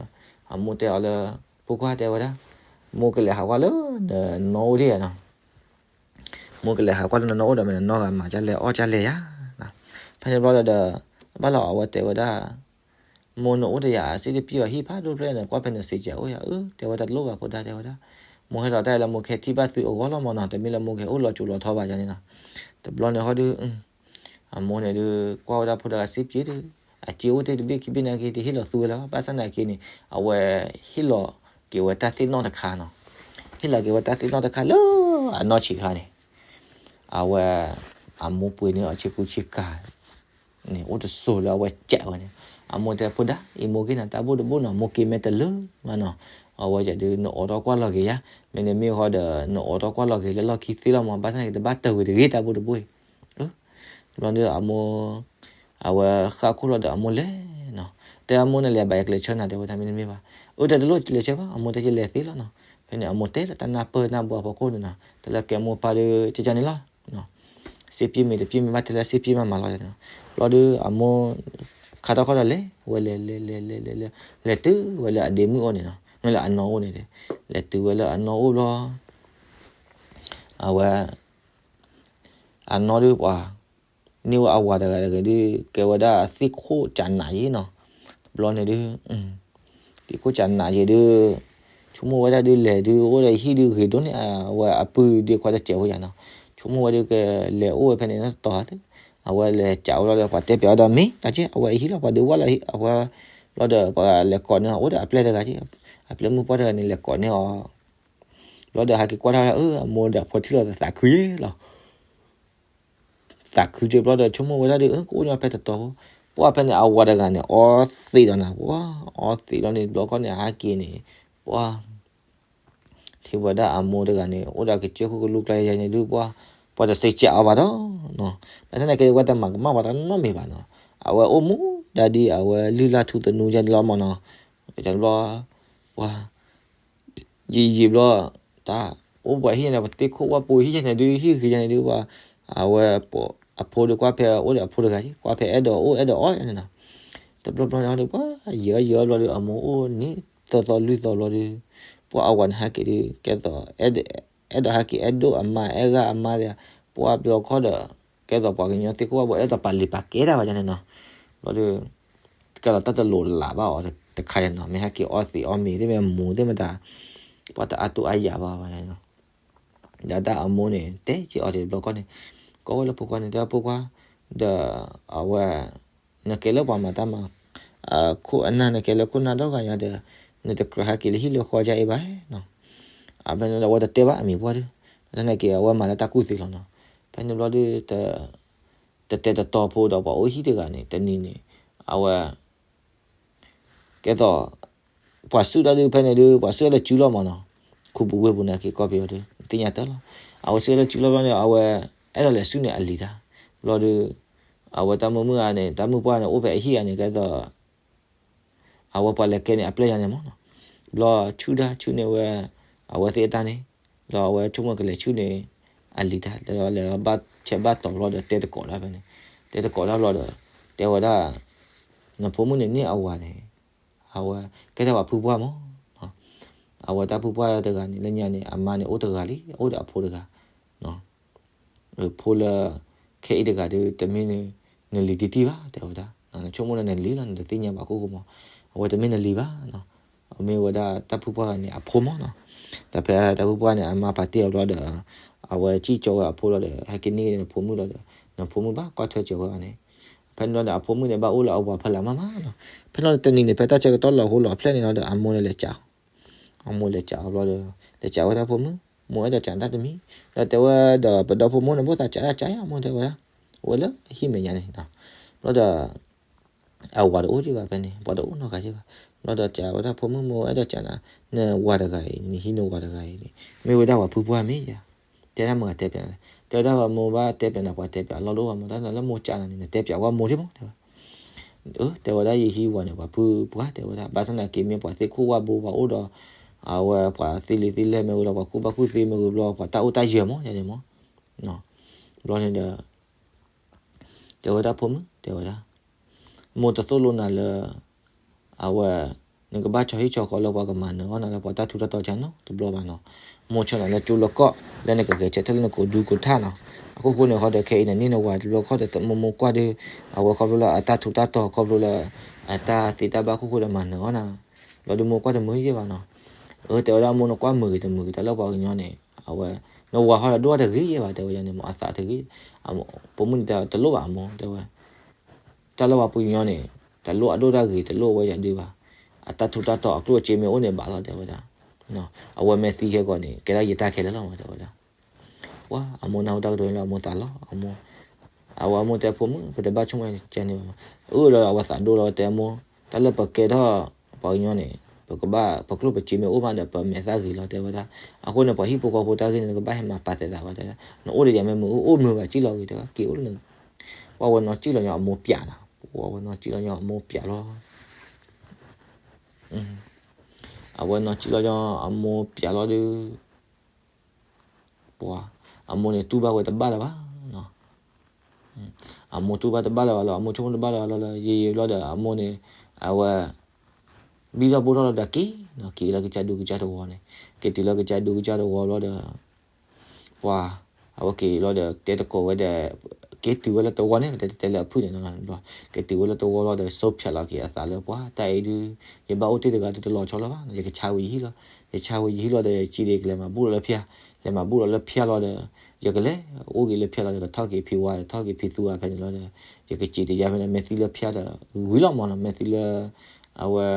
အမိၢ်တဲအီၤလၢ ဖိခွါတဲဝဲဒၣ်, မိၢ်ကလဲၤဟးကွၢ်လၢနနီၢ်အိၣ်ဒံးဧါနီၤ, မိၢ်ကလဲၤဟးကွၢ်လၢနနီၢ်အိၣ်ဒီး မ့ၢ်နနီၢ်ဂၤမၤဒ်လဲၣ်အီၣ်ဒ်လဲၣ်ယါနီၤ, ဖဲန့ၣ်ဘျီဒီး ဘၣ်လီၤအဝဲတဲဝဲဒၣ် မိၢ်နအိၣ်တယၤ စ့တပျံၢ်အီၤဟံၣ်ဖးဒိၣ်ဖျၢၣ်န့ၣ် ကွၢ်ဖဲန့ၣ်စ့ကဲးအိၣ်ယၤ အၢ တဲဝဲတလိၣ်ဘၣ်ဖိဒါ တဲဝဲဒၣ်, မိၢ်ဟဲလီၤတၢ်လၢမိၢ်ကဟဲထံၣ်ဘၣ်သုအဂီၢ်လီၤမၢ်နီၤ တမ့ၢ်လၢမိၢ်ကဟဲအိၣ်လီၤကၠိလီၤထီဘၣ်ယၤန့ၣ်နီၤ, တဘျီန့ၣ်ဟီဒီး အမိၢ်န့ၣ်ဒုး ကွၢ်ဝဲဒၣ်ဖိဒါဂၤစ့ပျံၢ်ဒီး အစ့အိၣ်တ့ၢ်တဘ့ၣ်ခံဘ့ၣ်နာ်က့ တဟ့ၣ်လီၤသူဝဲလၢၤဘၣ် ဘၣ်ဆၣ်သနာ်က့န့ၣ် အဝဲဟ့ၣ်လီၤက့ၤဝဲတၢ်သ့ၣ်နီၣ်တခါနီၤ, ဟ့ၣ်လီၤက့ၤဝဲတၢ်သ့ၣ်နီၣ်တခါလၢအနီၢ်ဆံးခါန့ၣ် အဝဲ အမိၢ်ပှ့ၤန့ၢ်အီၤဆ့ကူဆ့ကၤ န့ၣ် အိၣ်တစိၤလၢအဝဲကးဝဲန့ၣ်, အမိၢ်တဲဖိဒါ အံၤမိၢ်က့ၤနၤတၢ်ဘိၣ်တဘိၣ်နီၤ မိၢ်က့ၤမဲာ်တလၢမးနီၤ, အဝဲယဒုး နအိးထီၣ်ကွၢ်လီၤက့ၤယၤ, မ့တမ့ၢ်ဃီဒီး နအိးထီၣ်ကွၢ်လီၤက့ၤလၢလီၢ်ခံသ့လီၤမၢ် ဘၣ်ဆၣ်သနာ်က့ တဘၣ်တၢၢ်ဝံၤတဂ့ၤတၢ်ဘိၣ်တဘိၣ်အံၤ, ဘျီဒီးအမိၢ် အဝဲဃၣ်ခိၣ်လီၤဒီးအမိၢ်လဲၤနီၤ, တဲအမိၢ်န့ၣ် လဲၤဘၣ်ယကလဲၤဆၢနၤ တဲဝဲဒၣ်မ့တမ့ၢ်ဘၣ်, အၢ တဲတလိၣ်လဲၤဆၢဘၣ် အမိၢ်တဲယလဲၤသ့လီၤနီၤ, ဖဲန့ၣ် အမိၢ်တဲလၢတၢ်နၢ်ပၢၢ်နၢ်ဘှီအဖီခိၣ်န့ၣ်နီၤ တၢ်လၢကဲမိၢ်ပၢ်ဒီး ကကန့ၣ်လီၤ စ့ပျံၢ်မ့ၢ်တပျံၢ်မ့ၢ်ဘၣ်တဲလၢ စ့ပျံၢ်မ့ၢ်မၤလီၤန့ၣ်နီၤ, ဘျီဒီးအမိၢ် ခါထီၣ်ခီဒီးလဲၤ ဝဲလဲၤလဲၤလဲၤလဲၤလဲၤလဲၤ လဲၤတုၤဝဲလၢအဒ့မုၣ်အိၣ်န့ၣ်နီၤ မ့ၢ်လၢအနီၢ်အိၣ်န့ၣ်တဲ, လဲၤတုၤဝဲလၢအနီၢ်အိၣ်ဘျီ အဝဲ အနီၢ်ဒုးပှၤ န့ၢ်ဝဲအဝၤတဂၤတဂ့ၤဒုး ကဲဝဲဒၣ်သ့ၣ်ခိၣ်ကးနးယံၤနီၤ, တဘျီန့ၣ်ဒုး သ့ၣ်ခိၣ်ကးနးယံၤဒုး ဆိကမိၣ်ဝဲဒၣ်ဒုးလဲၤဒုး အိၣ်ဒီးဟံၣ်ဒုးဂ့ၤဒိၣ်န့ၣ် အဝဲအပုၢ်ဒုးခွါတစဲးဝဲယၤနီၤ, ဆိကမိၣ်ဝဲဒုးကလဲၤအိၣ်ဝဲဖဲန့ၣ်နီတတီၤဧါ, အဝဲလဲၤကးဝဲလီၤဒီး ပှၤတဲပၠးဝဲဒီးမ့ၢ်တၢ်က့ အဝဲအဟံၣ်လီၤ ပှၤဒုးဝဲလီၤအဝဲ, ဘျီဒီးပှၤလဲၤကိးန့ၢ်အီၤ အိၣ်ဒီးအပျဲၢ်တဂၤက့, အပျဲၢ်မုၣ်ပှၢ်တဂၤန့ၣ် လဲၤကိးန့ၢ်အီၤ ဘျီဒီးဟဲက့ၤကွၢ်ထီၣ် အၢ အမိၢ်ဒီးအဖိထံၣ်လီၤဒီးသးခုယ့ၣ်လီၤ, သးခုက့ၤဘျီဒီး ဆိကမိၣ်ဝဲဒၣ်ဒုး အၢ ကအိၣ်ညီဖဲတတီၤဖိ, ပှၢ်ဖဲန့ၣ် အဝၤတဂၤန့ၣ် အီသံးဒီးနၤ ပှၤ အီသံးလီၤန့ၣ် ဘျီခီန့ၣ် အဟဲက့ၤန့ၣ် ပှၤ ထံၣ်ဝဲဒၣ်အမိၢ်တဂၤန့ၣ် အိၣ်ဒီးကစၢၢ်ခိၣ်ကလူကျါယၤန့ၣ်ဒုး ပှၤ ပှၤတစံးကးအီၤဘၣ်ဒီး ဘၣ်ဆၣ်သနာ်က့ ဝဲတမၤကမၣ်ပှၤတၢ်နီတမံၤဘၣ်နီၤ, အဝဲအိၣ်မူဒါဒ်အဝဲလုၢ်လၢ်ထူသနူယၤန့ၣ်လီၤမၢ်နီၤ, ဘျီ ပှၤ ယံာ်ယံာ်ဘျီ တၢ်အိၣ်ပှၤဟံၣ်ယၤန့ၣ် ပှၤသ့ၣ်ခိၣ်ဝၣ်ပိာ်ဟံၣ်ယၤန့ၣ်ဒုး ဟံၣ်ဂ့ၤယၤန့ၣ်ဒုး ပှၤ အဝဲ အဖိဒုးကွၢ်ဖဲအိၣ်ဒီးအဖိတဂၤ ကွၢ်ဖဲအဲၣ်ဒိးအိၣ်အဲၣ်ဒိးအီၣ်ယၤန့ၣ်နီၤ, တဘျီဘျီန့ၣ်ဒီး ပှၤ ယံာ်အီၣ်ယံာ်အီၣ်ဘျီဒီး အမိၢ်အိၣ်န့ၣ် သၢသီလွံၢ်သီဘျီဒီး ပှၤအဝၤန့ၣ်ဟဲက့ၤဒုး ကဲသိး အဲၣ်ဒိးဟဲက့ၤအဲၣ်ဒိးအမါ အဲၣ်ဂၢၢ်အမါဒီး ပှၤဘျီခီဒီး ကဲသိးပှၤကညီသ့ၣ်ခိၣ်ဝၣ်ပိာ် အဲၣ်ဒိးပာ်လံာ်ပာ်ကဲတၢ်ဘၣ်ယၤန့ၣ်နီၤ, ဘျီဒီး ကဲသိးတၢ်တလိၤလးဘၣ်အီၤတခါယၤနီၤ, မ့ၢ်ဟဲက့ၤအီသံးအီမ့ၤသ့ၣ်မ့ၢ်မူသ့ၣ်မတၤ ပှၤတအါတူၢ်အါယၤဘၣ်ဘၣ်ယၤနီၤ, ဒီးတၢ်အမိၢ်န့ၣ် တဲက့ၤအီၤတဘျီခီန့ၣ် ကိးဝဲလၢဖိခွါန့ၣ် တဲဖိခွါ ဒီးအဝဲ နကဲလၢပှၤမၤတၢ်မၤ ခိၣ်အနၢ် နကဲလၢခိၣ်နၢ်ဒီဂၤညါဒီး နတကြၢးဟဲက့ၤလၢဟံၣ်လၢဃီယါအံၤဘၣ်နီၤ, အဖဲန့ၣ်ဒီး အဝဲတတဲဘၣ်အမံၤပှၢ်ဒီး သနာ်က့ အဝဲမၤလၢတၢ်ကူၣ်သ့လီၤနီၤ, ဖဲန့ၣ်ဘျီဒီး တတဲတတီၤဖိဒီး ပှၤအိၣ်ဟံၣ်တဂၤန့ၣ် တနံၤန့ၣ် အဝဲ ကဲသိး ပှၤစုၣ်တၢ်ဒုးဖဲန့ၣ်ဒုး ပှၤစုၣ်တၢ်လၢစုလီၤမၢ်နီၤ, ခူပူၤဝ့ၢ်ပူၤနာ်က့ ကီၢ်ပယီၤဒုး သ့ၣ်ညါတၢ်လီၤ, အဝဲစုၣ်တၢ်လၢစုလီၤဘျီန့ၣ် အဝဲ အဲၣ်ဒိးလဲၤစုၣ်န့ၣ်အလံၤတၢ်, ဘျီဒီး အဝဲတၢ်မုာ်မုာ်ဂၤန့ၣ် တၢ်မုၣ်ပှၢ်န့ၣ် အိၣ်ဖဲအဟံၣ်ဂၤန့ၣ် ကဲသိး အဝဲပှၤလဲၤကဲန့ၣ် အပျဲၢ်ယါန့ၣ်မၢ်နီၤ, ဘျီဆူၣ်တၢ်ဆူၣ်န့ၢ်ဝဲ အဝဲသ့ၣ်အတၢ်န့ၣ်, ဘျီအဝဲဆိကမိၣ်ကလဲၤဆူၣ်န့ၣ် အလံၤတၢ် လဲၤဘၣ်ဆဲးဘၣ်တီၤဘျီဒီးတဲသကိးတၢ်ဖဲန့ၣ်, တဲသကိးတၢ်ဘျီဒီး တဲဝဲဒၣ် နဖိမုၣ်န့ၣ်န့ၢ်အဝၤန့ၣ် အဝဲ ကဲထီၣ်ပှၤဖုပှၢ်မၢ်နီၤ, အဝဲတၢ်ဖုပှၢ်တဂၤန့ၣ် လၢညါန့ၣ် အမါန့ၣ်အိၣ်တဂၤလံ အိၣ်ဒီးအဖိတဂၤ ဖိလၢ ခဲအံၤတဂၤဒီး တမ့ၢ်နလံၤတံၢ်တံၢ်ဘၣ် တဲဝဲဒၣ်, နဆိကမိၣ်လၢနလံၤလီၤ နတသ့ၣ်ညါဘၣ်ခိၣ်ဃိမး, အဝဲတမ့ၢ်နလံၤဘၣ်နီၤ, အမ့ၢ်ဝဲဒၣ်တၢ်ဖုပှၢ်ဂၤန့ၣ် အဖိမၢ်နီၤ, ဒီးဖဲတၢ်ဖုပှၢ်န့ၣ် အမါပာ်တ့ၢ်အီၤဘျီဒီး အဝဲစံၣ်ကၠီဝဲအဖိလီၤဒီး ဟဲက့ၤန့ၢ်နဖိမုၣ်လီၤဒီး နဖိမုၣ်ဘၣ်ကွၢ်ထွဲစၢၤဝဲအီၤန့ၣ်, ဖဲန့ၣ်လီၤဒီး အဖိမုၣ်န့ၣ် ဘၣ်အိၣ်လၢအဝၤဖီလာ်မးမးနီၤ, ဖဲန့ၣ်လီၤဒီးတနံၤန့ၣ် ဖဲတၢ်ဆၢကတီၢ်လီၤဟိလီၤဖျဲၣ်န့ၣ်လီၤဒီး အမိၢ်န့ၣ်လဲၤကးအီၤ အမိၢ်လဲၤကးအီၤဘျီဒီး လဲၤကးဝဲတၢ်ဖိမုၣ်, မိၢ်အဲၣ်ဒိးကးနတၢ်တမံၤ, ဒီးတဲဝဲဒီး ပဒီဖိမိၢ်န့ၣ် ဘၣ်သးကးတၢ်ကးယါ မိၢ်တဲဝဲဒၣ်, အိၣ်ဝဲလၢဟံၣ်မဲာ်ညါန့ၣ်, ဘျီဒီး အဝၤတအိၣ်ဒံးဘၣ်ဖဲန့ၣ် ပှၤတအိၣ်နီတဂၤဒံးဘၣ်, ဘျီဒီးကးဝဲတၢ်ဖိမုၣ်, မိၢ်အဲၣ်ဒိးကးနၤ, နဝၤတဂၤအံၤ နဟံးနဝၤတဂၤအံၤန့ၣ် မ့ၢ်ဝဲဒၣ်ပှၤဖုပှၢ်မ့ၢ်ဧါ, တဲဒၣ်မတၤတဲပၠးလဲၣ်, တဲဝဲဒၣ်ပှၤမိၢ်ဘၣ်တဲပၠးနၤ ပှၤတဲပၠးအလီၢ်တအိၣ်ဘၣ်မး, တၢ်နၤလၢမိၢ်ကးနၤန့ၣ် နတဲပၠးဝဲမိၢ်က့မး တဲဝဲ အၢ တဲဝဲဒၣ် ယဟံးဝၤန့ၣ် ပှၤဖုပှၢ် တဲဝဲဒၣ်, ဘၣ်ဆၣ်သနာ်က့မ့ၢ်ပှၤသ့ၣ်ခိၣ်ဝၣ်ဘိ ပှၤအိၣ်ဒီး အဝဲပှၤသ့လံာ်သ့လဲၢ်မ့ၢ်ဂ့ၤဒီး ပှၤကူၣ်ဘၣ်ကူၣ်သ့မ့ၢ်ဂ့ၤဘျီ ပှၤတၢ်အိၣ်တၢ်ယၢၤမး ယန့ၣ်မး, ဘျီန့ၣ်ဒီး တဲဝဲဒၣ်ဖိမုၣ် တဲဝဲဒၣ်, မိၢ်တသိၣ်လိနၤလၢ အဝဲ နကဘၣ်ဆီဟံၣ်ဆီဃီလၢပှၤကမၤနၢၤအီၣ်နၤလၢပှၤတၢ်ထူးတၢ်တီၤကနီတဘျီဘၣ်နီၤ, မိၢ်ဆီနၤလၢကၠိလၢကီၢ် လၢနကဂဲၤဆၢထၢၣ်လၢနကိးဒူကိးထၣ်နီၤ, အဃိဃိန့ၣ် ဃီဒီးခဲအံၤန့ၣ် န့ၢ်နဝၤတဘျီခီဒီး မိၢ်မိၢ်ကွၢ်ဒီး အဝဲခီဖျိလၢအတၢ်ထူးတၢ်တီၤ ခီဖျိလၢ အတၢ်သ့တၢ်ဘၣ်ခိၣ်ဃိဒီးမၤနၢၤအီၤနၤ, ဘျီဒီးမိၢ်ကွၢ်တမုာ်ယဲၢ်ဘၣ်နီၤ. အၢ တဲဝဲဒၣ်မိၢ် နကွၢ်မုာ်ဂ့ၤတမုာ်ဂ့ၤ တၢ်လၢပှၤကညီန့ၣ် အဝဲ နဝၤဃီဒီးဒိၣ်တဂ့ၤယဲၢ်ဘၣ် တဲဝဲန့ၣ် မ့ၢ်အသးတဂ့ၤ, ပိာ်မုၣ်န့ၣ်တဲတလိၣ်ဘၣ်အမိၢ် တဲဝဲ တၢ်လၢပှၤပှၤကညီန့ၣ် တလိၣ်အဒိၣ်တၢ်ဂ့ၤ တလိၣ်အဝဲယၤဒုးဘၣ်, အတၢ်ထူးတၢ်တီၤအကျိၣ်အစ့မ့ၢ်အိၣ်န့ၣ်ဘၣ်လီၤ တဲဝဲဒၣ်. အဝဲမ့ၢ်သံခဲကီးန့ၣ် ကဲဒၣ်ယတၢ်ခဲလၢာ်လီၤမး တဲဝဲဒၣ်. ပှၤအမိၢ်နၢ်ဟူတၢ်ကတိၤန့ၣ်လီၤ အမိၢ်သးလီၤ အမိၢ်, အဝဲအမိၢ်တဲဖိမုၣ် ပတဘၣ်ဆိကမိၣ်ကန့ၣ်ဘၣ်မး, အၢၣ်လီၤအဝဲသးဒိၣ်လီၤ တဲအမိၢ် တၢ်လၢပကဲထီၣ်ပှၤကညီန့ၣ် ပကဘၣ် ပကျိၣ်ပစ့မ့ၢ်အိၣ်မးဒီး ပမဲာ်သၣ်ဂ့ၤလီၤ တဲဝဲဒၣ်. အဃိန့ၣ် ပှၤဟံၣ်ဖိဃီဖိတၢ်ဂ့ၢ်န့ၣ် နကဘၣ်ဟဲမၤပာ်သဲးသးဝဲ တဲဝဲဒၣ်. နအိၣ်ဒီးယၤမ့ၢ်မုာ်အိၣ် အိၣ်မုာ်ဘၣ်ကံၣ်လီၤဂ့ၤ တဲဝဲ က့ၤအိၣ်လၢန ပှၤဝဲနီၢ်ကံၣ်လီၤညီအမိၢ်ပျးနၤ, ပှၤဝဲနီၢ်ကံၣ်လီၤညီအမိၢ်ပျးလီၤ. အဝဲနီၢ်ကံၣ်လီၤညီအမိၢ်ပျးလီၤဒီး ပှၤ အမိၢ်န့ၣ်တူၢ်ဘၣ်ဝဲတဘၣ်လၢၤဘၣ်နီၤ. အမိၢ်တူၢ်ဘၣ်တဘၣ်လၢၤဘၣ်လီၤ, အမိၢ်ဆိကမိၣ်တဘၣ်လၢၤဘၣ်လီၤလၢ ယံာ်ယံာ်ဘျီဒီး အမိၢ်န့ၣ် အဝဲ ဘံၣ်ထီၣ်ဘိၣ်ထီၣ်လီၤဒီးက့ၤနီၤ, က့ၤလၢကစၢ်ဒူကစၢ်သဝီန့ၣ်, က့ၤတုၤလၢကစၢ်ဒူကစၢ်သဝီဘျီဒီး ပှၤ အဝဲက့ၤလီၤဒီး တဲတကိးဝဲဒီး က့ၤတုၤဝဲလၢသဝီန့ၣ် တဲတဲလၢအဖုၣ်န့ၣ်နီၤ, က့ၤတုၤဝဲလၢသဝီလီၤဒီး စိဖျးလီၤက့ၤအသးလၢပှၤတၢ်အံၤဒုး ယဘၣ်အိၣ်တ့ၢ်တဂၤဒုးတလီၤဆီလီၤဘၣ်, ယကဆါဝဲယဟံၣ်လီၤ, ယဆါဝဲယဟံၣ်လီၤဒီး ယစံးဒီးကလဲၤမၤဘူၣ်လီၤလၢဖၠၣ်, လဲၤမၤဘူၣ်လီၤလၢဖၠၣ်လီၤဒီး ယကလဲၤအိၣ်က့ၤလၢဖၠၣ်လီၤဒီး ကထီၣ်က့ၤဖံဝါ ထီၣ်က့ၤဖံသူဝါဖဲန့ၣ်လီၤဒီး ယကစံးတယါဖဲန့ၣ် မ့ၢ်သံလၢဖၠၣ်ဒီး ဝံၤလီၤမးနီၤ, မ့ၢ်သံလၢ အဝဲ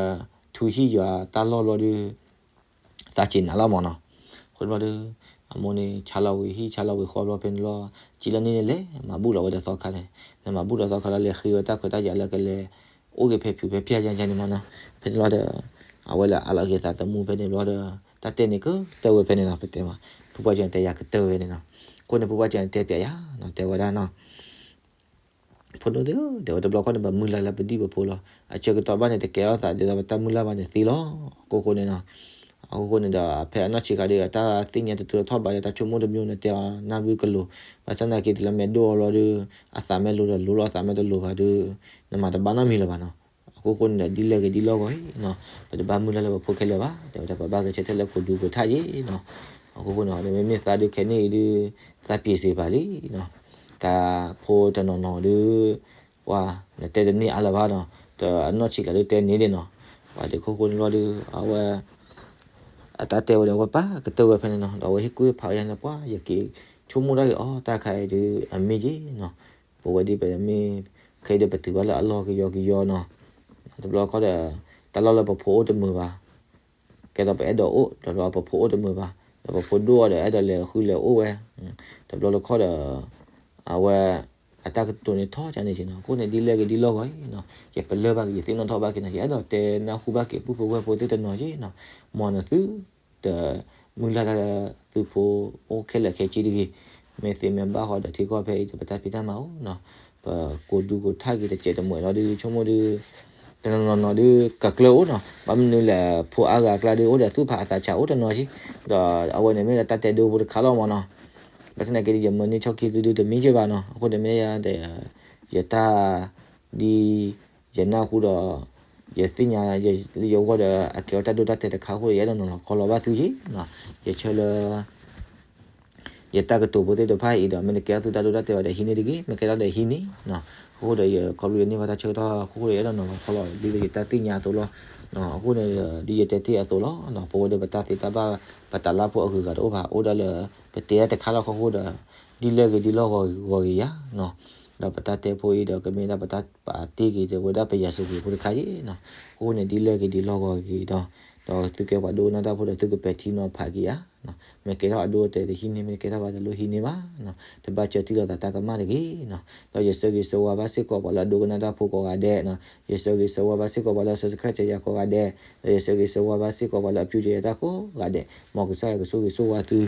ထူဟံၣ်ယွၤတၢ်လီၢ်ဘျီဒီး သးစ့ၤနးလီၤမးနီၤ. အဃိဘျီဒီး အမိၢ်န့ၣ် ဆါလီၤဝံၤဟံၣ် ဆါလီၤဝံၤဃီဘျီဖဲန့ၣ်လီၤ, စံးလၢန့ၣ်န့ၣ် လဲၤမၤဘူၣ်လီၤဝဲဒီးသီခါန့ၣ်, လဲၤမၤဘူၣ်ဒီးသီခါလီၤ လဲၤဃ့ဝဲတၢ်ခွဲးတၢ်ယာ်လၢကလဲၤ အိၣ်က့ၤဖဲဖုးဖဲဖၠၣ်ယါယါန့ၣ်မးနီၤ. ဖဲန့ၣ်လီၤဒီး အဝဲလဲၤအးလီၤက့ၤသးသမူဖဲန့ၣ်ဘျီဒီး တၢ်တဲန့ၣ်ကတၢၢ်ဝဲဖဲန့ၣ်နီၤ, ပတဲမး ဖုပှၢ်ကၠီန့ၣ်တဲယၤကတၢၢ်ဝဲန့ၣ်နီၤ. အဃိန့ၣ် ဖုပှၢ်ကၠီန့ၣ်တဲပျးယၤနီၤ, တဲဝဲဒၣ်နီၤ ဖိဒိၣ်သ့ၣ်ဧၢ, တဲဝဲတဘျီခီန့ၣ် ပမုၢ်လၢ်လၢပဒံၣ်ပဖိလီၤ. အဆၢကတီၢ်ဘၣ်န့ၣ် တကဲထီၣ်သးဒ်သိးပတၢ်မုၢ်လၢ်ဘၣ်န့ၣ်သ့လီၤ. အဃိဃိန့ၣ်နီၤ, အဃိဃိန့ၣ်ဒီး ဖဲအနီၢ်ဆံးခါဒီး အတၢ်သ့ၣ်ညါတတုၤထီၣ်ဘၣ်ဒီး တၢ်ဆိကမိၣ်တမံၤန့ၣ် တဲအီၤနၢ်ဘုကလိၤ, ဘၣ်ဆၣ်သနာ်က့ တုၤလၢမဲာ်ဒိၣ်အီၤလီၤဒီး အသးမ့ၢ်လိၤဒီးလိၤလီၤ, အသးမ့ၢ်တလိၤဘၣ်ဒီး နမၤတဘၣ်နီတမံၤလၢၤဘၣ်နီၤ. အဃိဃိန့ၣ်ဒီး ဒ်လဲၣ်ဂ့ၤဒ်လဲၣ်ဂ့ၤနီၤ, ပတဘၣ်မုၢ်လၢ်လၢပဖိခဲလၢာ်ဘၣ်, တဲဝဲဒၣ် ပဘၣ်ဂဲၤဆၢထၢၣ်လၢကိးဒူကိးထၣ်ယ့ၣ်နီၤ. အဃိဃိန့ၣ် မ့မ့ၢ်သးဒုးခဲန့ၣ်အံၤဒုး သးပျ့ၤစ့ၢ်ပာ်လံနီၤ, တၢ်ဖိတနီၤနီၤဒုး ပှၤ နတဲတန့ၢ်အါလၢၤဘၣ်နီၤ, တအနီၢ်ဆံးကျါဒုးတဲန့ၢ်ဒံးနီၤ, ပှၤဒုးခိၣ်ဃိန့ၣ်လီၤဒုး အဝဲ အတၢ်တဲဝဲဒီး အဝဲပာ်ကတၢၢ်ဝဲဖဲန့ၣ်နီၤ, ဒီးအဝဲဟ့ၣ်ကူၣ်ဟ့ၣ်ဖးအီၤယါန့ၣ် ပှၤ ယက့ၤဆိကမိၣ်တၢ်ဂ့ၤအီၤ တၢ်ခါအံၤဒုး အမ့ၢ်ယ့ၣ်နီၤ, ပဝဲဒ်ပမ့ၢ် ခဲအံၤဒုးပတုၤဘၣ်လၢအလီၢ်ကယီကယီနီၤ, တဘျီခီဒီး တၢ်လီၢ်လၢပဖိအိၣ်တမုာ်ဘၣ် ကဲဒီးပအဲၣ်ဒိးအိၣ် ဒီးပဖိအိၣ်တမုာ်ဘၣ်, ဒီးပဖိဒိၣ်အီၤဒီးအဲၣ်ဒိးလဲၤဃုလဲၤအိၣ်ဝဲ, တဘျီတခီၣ်ဒီး အဝဲ အတၢ်ကတိၤန့ၣ်ထီၣ်ကန့ၣ်က့နီၤ, အဃိန့ၣ်ဒ်လဲၣ်ဂ့ၤဒ်လဲၣ်ဂ့ၤနီၤ, ယပလၢၢ်ဘၣ်က့ၤ ယသ့ၣ်နီၣ်ထီၣ်ဘၣ်က့ၤနီၤ, ယအဲၣ်ဒိးတဲနၢ်ဟူဘၣ်က့ၤ ပုၢ်ဖိဝဲၢ်ဖိသ့ၣ်တနီၤက့နီၤ, မ်နသု တမုၢ်လၢ်တၢ်လၢသုဖိအိၣ်ခဲလၢာ်ခဲဆ့တဂ့ၤ, မ့ၢ်သ့မ့ၢ်ဘၣ်ဃီဒီးထံကီၢ်ဖဲအံၤဒီး ပတၢ်ဖံးတၢ်မၤအိၣ်နီၤ, ပကိးဒူကိးထၣ်က့ၤတစဲးတမှဲာ်လီၤဒုး ဆိကမိၣ်ဒုး တနီၤနီၤနီၤဒုး ကကျၢၤအိၣ်နီၤ, ဘၣ်မနုၤလဲၣ် ဖိအါဂၤအကျါဒုး အိၣ်ဒီးသူၣ်ဖးအသးဆးအိၣ်တနီၤက့, ဒီးအဝဲန့ၣ်မ့ၢ်ဒီးတၢ်တဲဒိဖိတခါလီၤမးနီၤ, ဘၣ်ဆၣ်သနာ်က့ဒုး ယမၢန့ၢ်ဆီခံသုဒုးတမ့ၢ်က့ဘၣ်နီၤ, အဃိန့ၣ်မ့ၢ်ဒီး ယတၢ် ဒ် ယနၢ်ဟူဒီး ယသ့ၣ်ညါ လၢယဂီၢ်ဒီး အကဲဝဲတၢ်ဒိတၢ်တဲာ်တခါအဃိဒီး ယအဲၣ်ဒိးနီၤလီၤခီလီၤဘၣ်သုယ့ၣ်နီၤ, ယဆၢလၢ ယတၢ်ကတိၤဖိသ့ၣ်တဖၣ်အံၤဒီး မ့ၢ်တကဲထီၣ်သုတၢ်ဒိတၢ်တဲာ်ဘၣ်ဒီးဟံးန့ၢ်တဂ့ၤ, မ့ၢ်ကဲထီၣ်ဒီးဟံးန့ၢ်နီၤ, အဃိဒီးယခီဖျိယန့ၢ်ဘၣ်တၢ်ဆၢကတီၢ် အဃိဒီးယအဲၣ်ဒိးနီၤလီၤခီလီၤ ဒ်သိးယတၢ်သ့ၣ်ညါအသိးလီၤ, အဃိန့ၣ် ဒ်ယတဲတ့ၢ်အသိးလီၤ, ပဝဲဒီးပတၢ်သ့တၢ်ဘၣ် ပတၢ်လၢ်ဖိအဂုၤအဂၤတအိၣ်ဘၣ်, အိၣ်ဒၣ်လၢ ပတဲတၢ်တခါလီၤခီဃိဒီး ဒ်လဲၣ်ဂ့ၤဒ်လဲၣ်ဂ့ၤဂ့ၤယၤနီၤ, ဒီးပတၢ်တဲဖိအံၤဒီး ကမ့ၢ်ဒၣ်ပတၢ်ပာ်တ့ၢ်က့ၤဒီး ဝဲဒၣ်ပယၤစူၤကွံာ်ဖိတခါယ့ၣ်နီၤ, အဃိန့ၣ် ဒ်လဲၣ်ဂ့ၤဒ်လဲၣ်ဂ့ၤဂ့ၤဒီး ဒီးသုကဲပှၤဒိကနၣ်တၢ်ဖိဒီး သုကပဲာ်ထံနီၤဖးက့ၤယၤနီၤ, မ့ၢ်ကဲထီၣ်အဒိအတဲာ်တဟံးန့ၢ် မ့ၢ်ကဲထီၣ်ဘၣ်တလိၣ်ဟံးန့ၢ်ဘၣ်နီၤ, တဘၣ်စၢၤတံၢ်လိာ်သးတၢ်ကမၣ်တဂ့ၤနီၤ, ဒီးယဆၢဂ့ၤဆၢဝါဘၣ်စ့ၢ်ကီးပှၤလၢအဒိကနၣ်တၢ်ဖိကိးဂၤဒဲးနီၤ, ယဆၢဂ့ၤဆၢဝါဘၣ်စ့ၢ်ကီးပှၤလၢအ subscribe စၢၤယၤကိးဂၤဒဲး, ဒီးယဆၢဂ့ၤဆၢဝါဘၣ်စ့ၢ်ကီးပှၤလၢအ view စၢၤယၤတၢ်ကိးဂၤဒဲး, မ်ကစၢ်ယွၤကဆိၣ်ဂ့ၤဆိၣ်ဝါသု,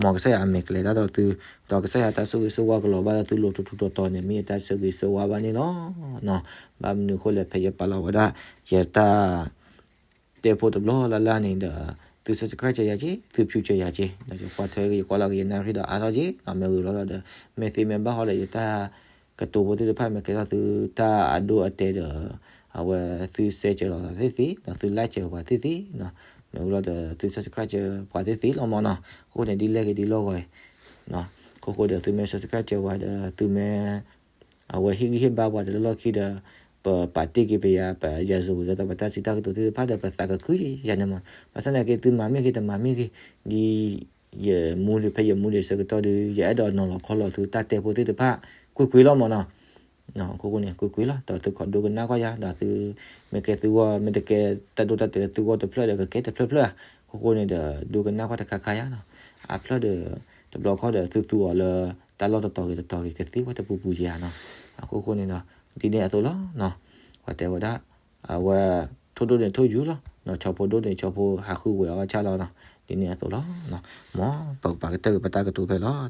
မ်ကစၢ်ယွၤအမဲာ်ကလဲၤတၢ်ဒီးသု, ဒီးကစၢ်ယွၤတၢ်ဆိၣ်ဂ့ၤဆိၣ်ဝါကလီၤဘၣ်လၢသုလိၤထူထူတီၤတီၤန့ၣ် မ့ၢ်ယတၢ်ဆၢဂ့ၤဆၢဝါဘၣ်န့ၣ်လီၤနီၤ, ဘၣ်မနုၤအဃိလဲၣ် ဖဲယပာ်လီၤဝဲဒၣ် ယတၢ် တဲဖိတဘျီလၢ်လၢ်န့ၣ်ဒီး သု subscribe စၢၤယၤက့ၤ, သု view စၢၤယၤက့ၤ, ဒီးယကွၢ်ထွဲက့ၤ ယကွၢ်လီၤက့ၤ ယနၢ်ရံၣ်ဒီးအါထီၣ်က့ၤနီၤ, မ့ၢ်ဂ့ၤလီၤလီၤဒီး မ့ၢ်သ့မ့ၢ်ဘၣ်ဃီဒီး ယတၢ်ကတိၤဖိသ့ၣ်တဖၣ် မ့ၢ်ကဲထီၣ်သုတၢ်အဒိအတဲာ်ဒီး အဝဲသု share စၢၤလီၤသးသ့ၣ်သ့ၣ်, ဒီးသု like စၢၤပှၤသ့ၣ်သ့ၣ်နီၤ, မ့ၢ်ဂ့ၤလီၤဒီးသု subscribe စၢၤပှၤသ့ၣ်သ့ၣ်လီၤမးနီၤ, အဃိန့ၣ် ဒ်လဲၣ်ဂ့ၤဒ်လဲၣ်ဂ့ၤနီၤ, အဃိဃိဒီးသုမ့ၢ် subscribe ကၢၤဝဲဒီး သုမ့ၢ် အဝဲဟ့ၣ်ဂံၢ်ဟ့ၣ်ဘါပှၤဒီးလၢလီၢ်ခံဒီး ပပာ်တ့ၢ်က့ၤပယၤ ပယၤစဝံးကသီပတၢ်စံးတၢ်ကတိၤသ့ၣ်တဖၣ်ဒီး ပသးကခုယၤန့ၣ်မး. ဘၣ်ဆၣ်သနာ်က့ သုမၤမ့ၢ်ဂ့ၤ တမၤမ့ၢ်ဂ့ၤ, ဒ်ယမူလံ ဖဲယမူလံဆၢကတီၢ်ဒီး ယအဲၣ်ဒိးနီၤလီၤခီလီၤသုတၢ်တဲဖိသ့ၣ်တဖၣ် ကွ့ၢ်ကွ့ၢ်လီၤမးနီၤ. အဃိဃိန့ၣ် ကွ့ၢ်ကွ့ၢ်လီၤ ဒီးသုခိးဒိကနၣ်ကွၢ်ယၤ ဒီးသုမ့ၢ်ကဲသုဂီၢ် မ့ၢ်တကဲတၢ်ဒိတၢ်တဲာ်လၢသုဂီၢ်တဖျၢၣ်ဒီး ကကဲတဖျၢၣ်ဖျၢၣ်ဧါ. အဃိဃိန့ၣ်ဒီး ဒိကနၣ်ကွၢ်တခါခါယၤနီၤ. အဖျၢၣ်ဒီး တဘျီခီၣ်ဒီး သုသူအီၤလၢ တၢ်လီၢ်တတီၤဂ့ၤတတီၤဂ့ၤ ကသ့ဝဲတပူၤပူၤယၤနီၤ. အဃိဃိန့ၣ်ဒီး ဒ်န့ၣ်အသိးလီၤနီၤ. ပှၤတဲဝဲဒၣ် အဝဲ ထိၣ်ဒိၣ်န့ၣ်ထိၣ်ယူၤလီၤ, ဆီဖိဒိၣ်န့ၣ်ဆီဖိဟးဃုဝဲအီၣ်ဆၣ်လီၤနီၤ. ဒ်န့ၣ်အသိးလီၤ. မ်ပကပာ်ကတၢၢ်က့ၤပတၢ်ကတိၤဖဲလီၤ.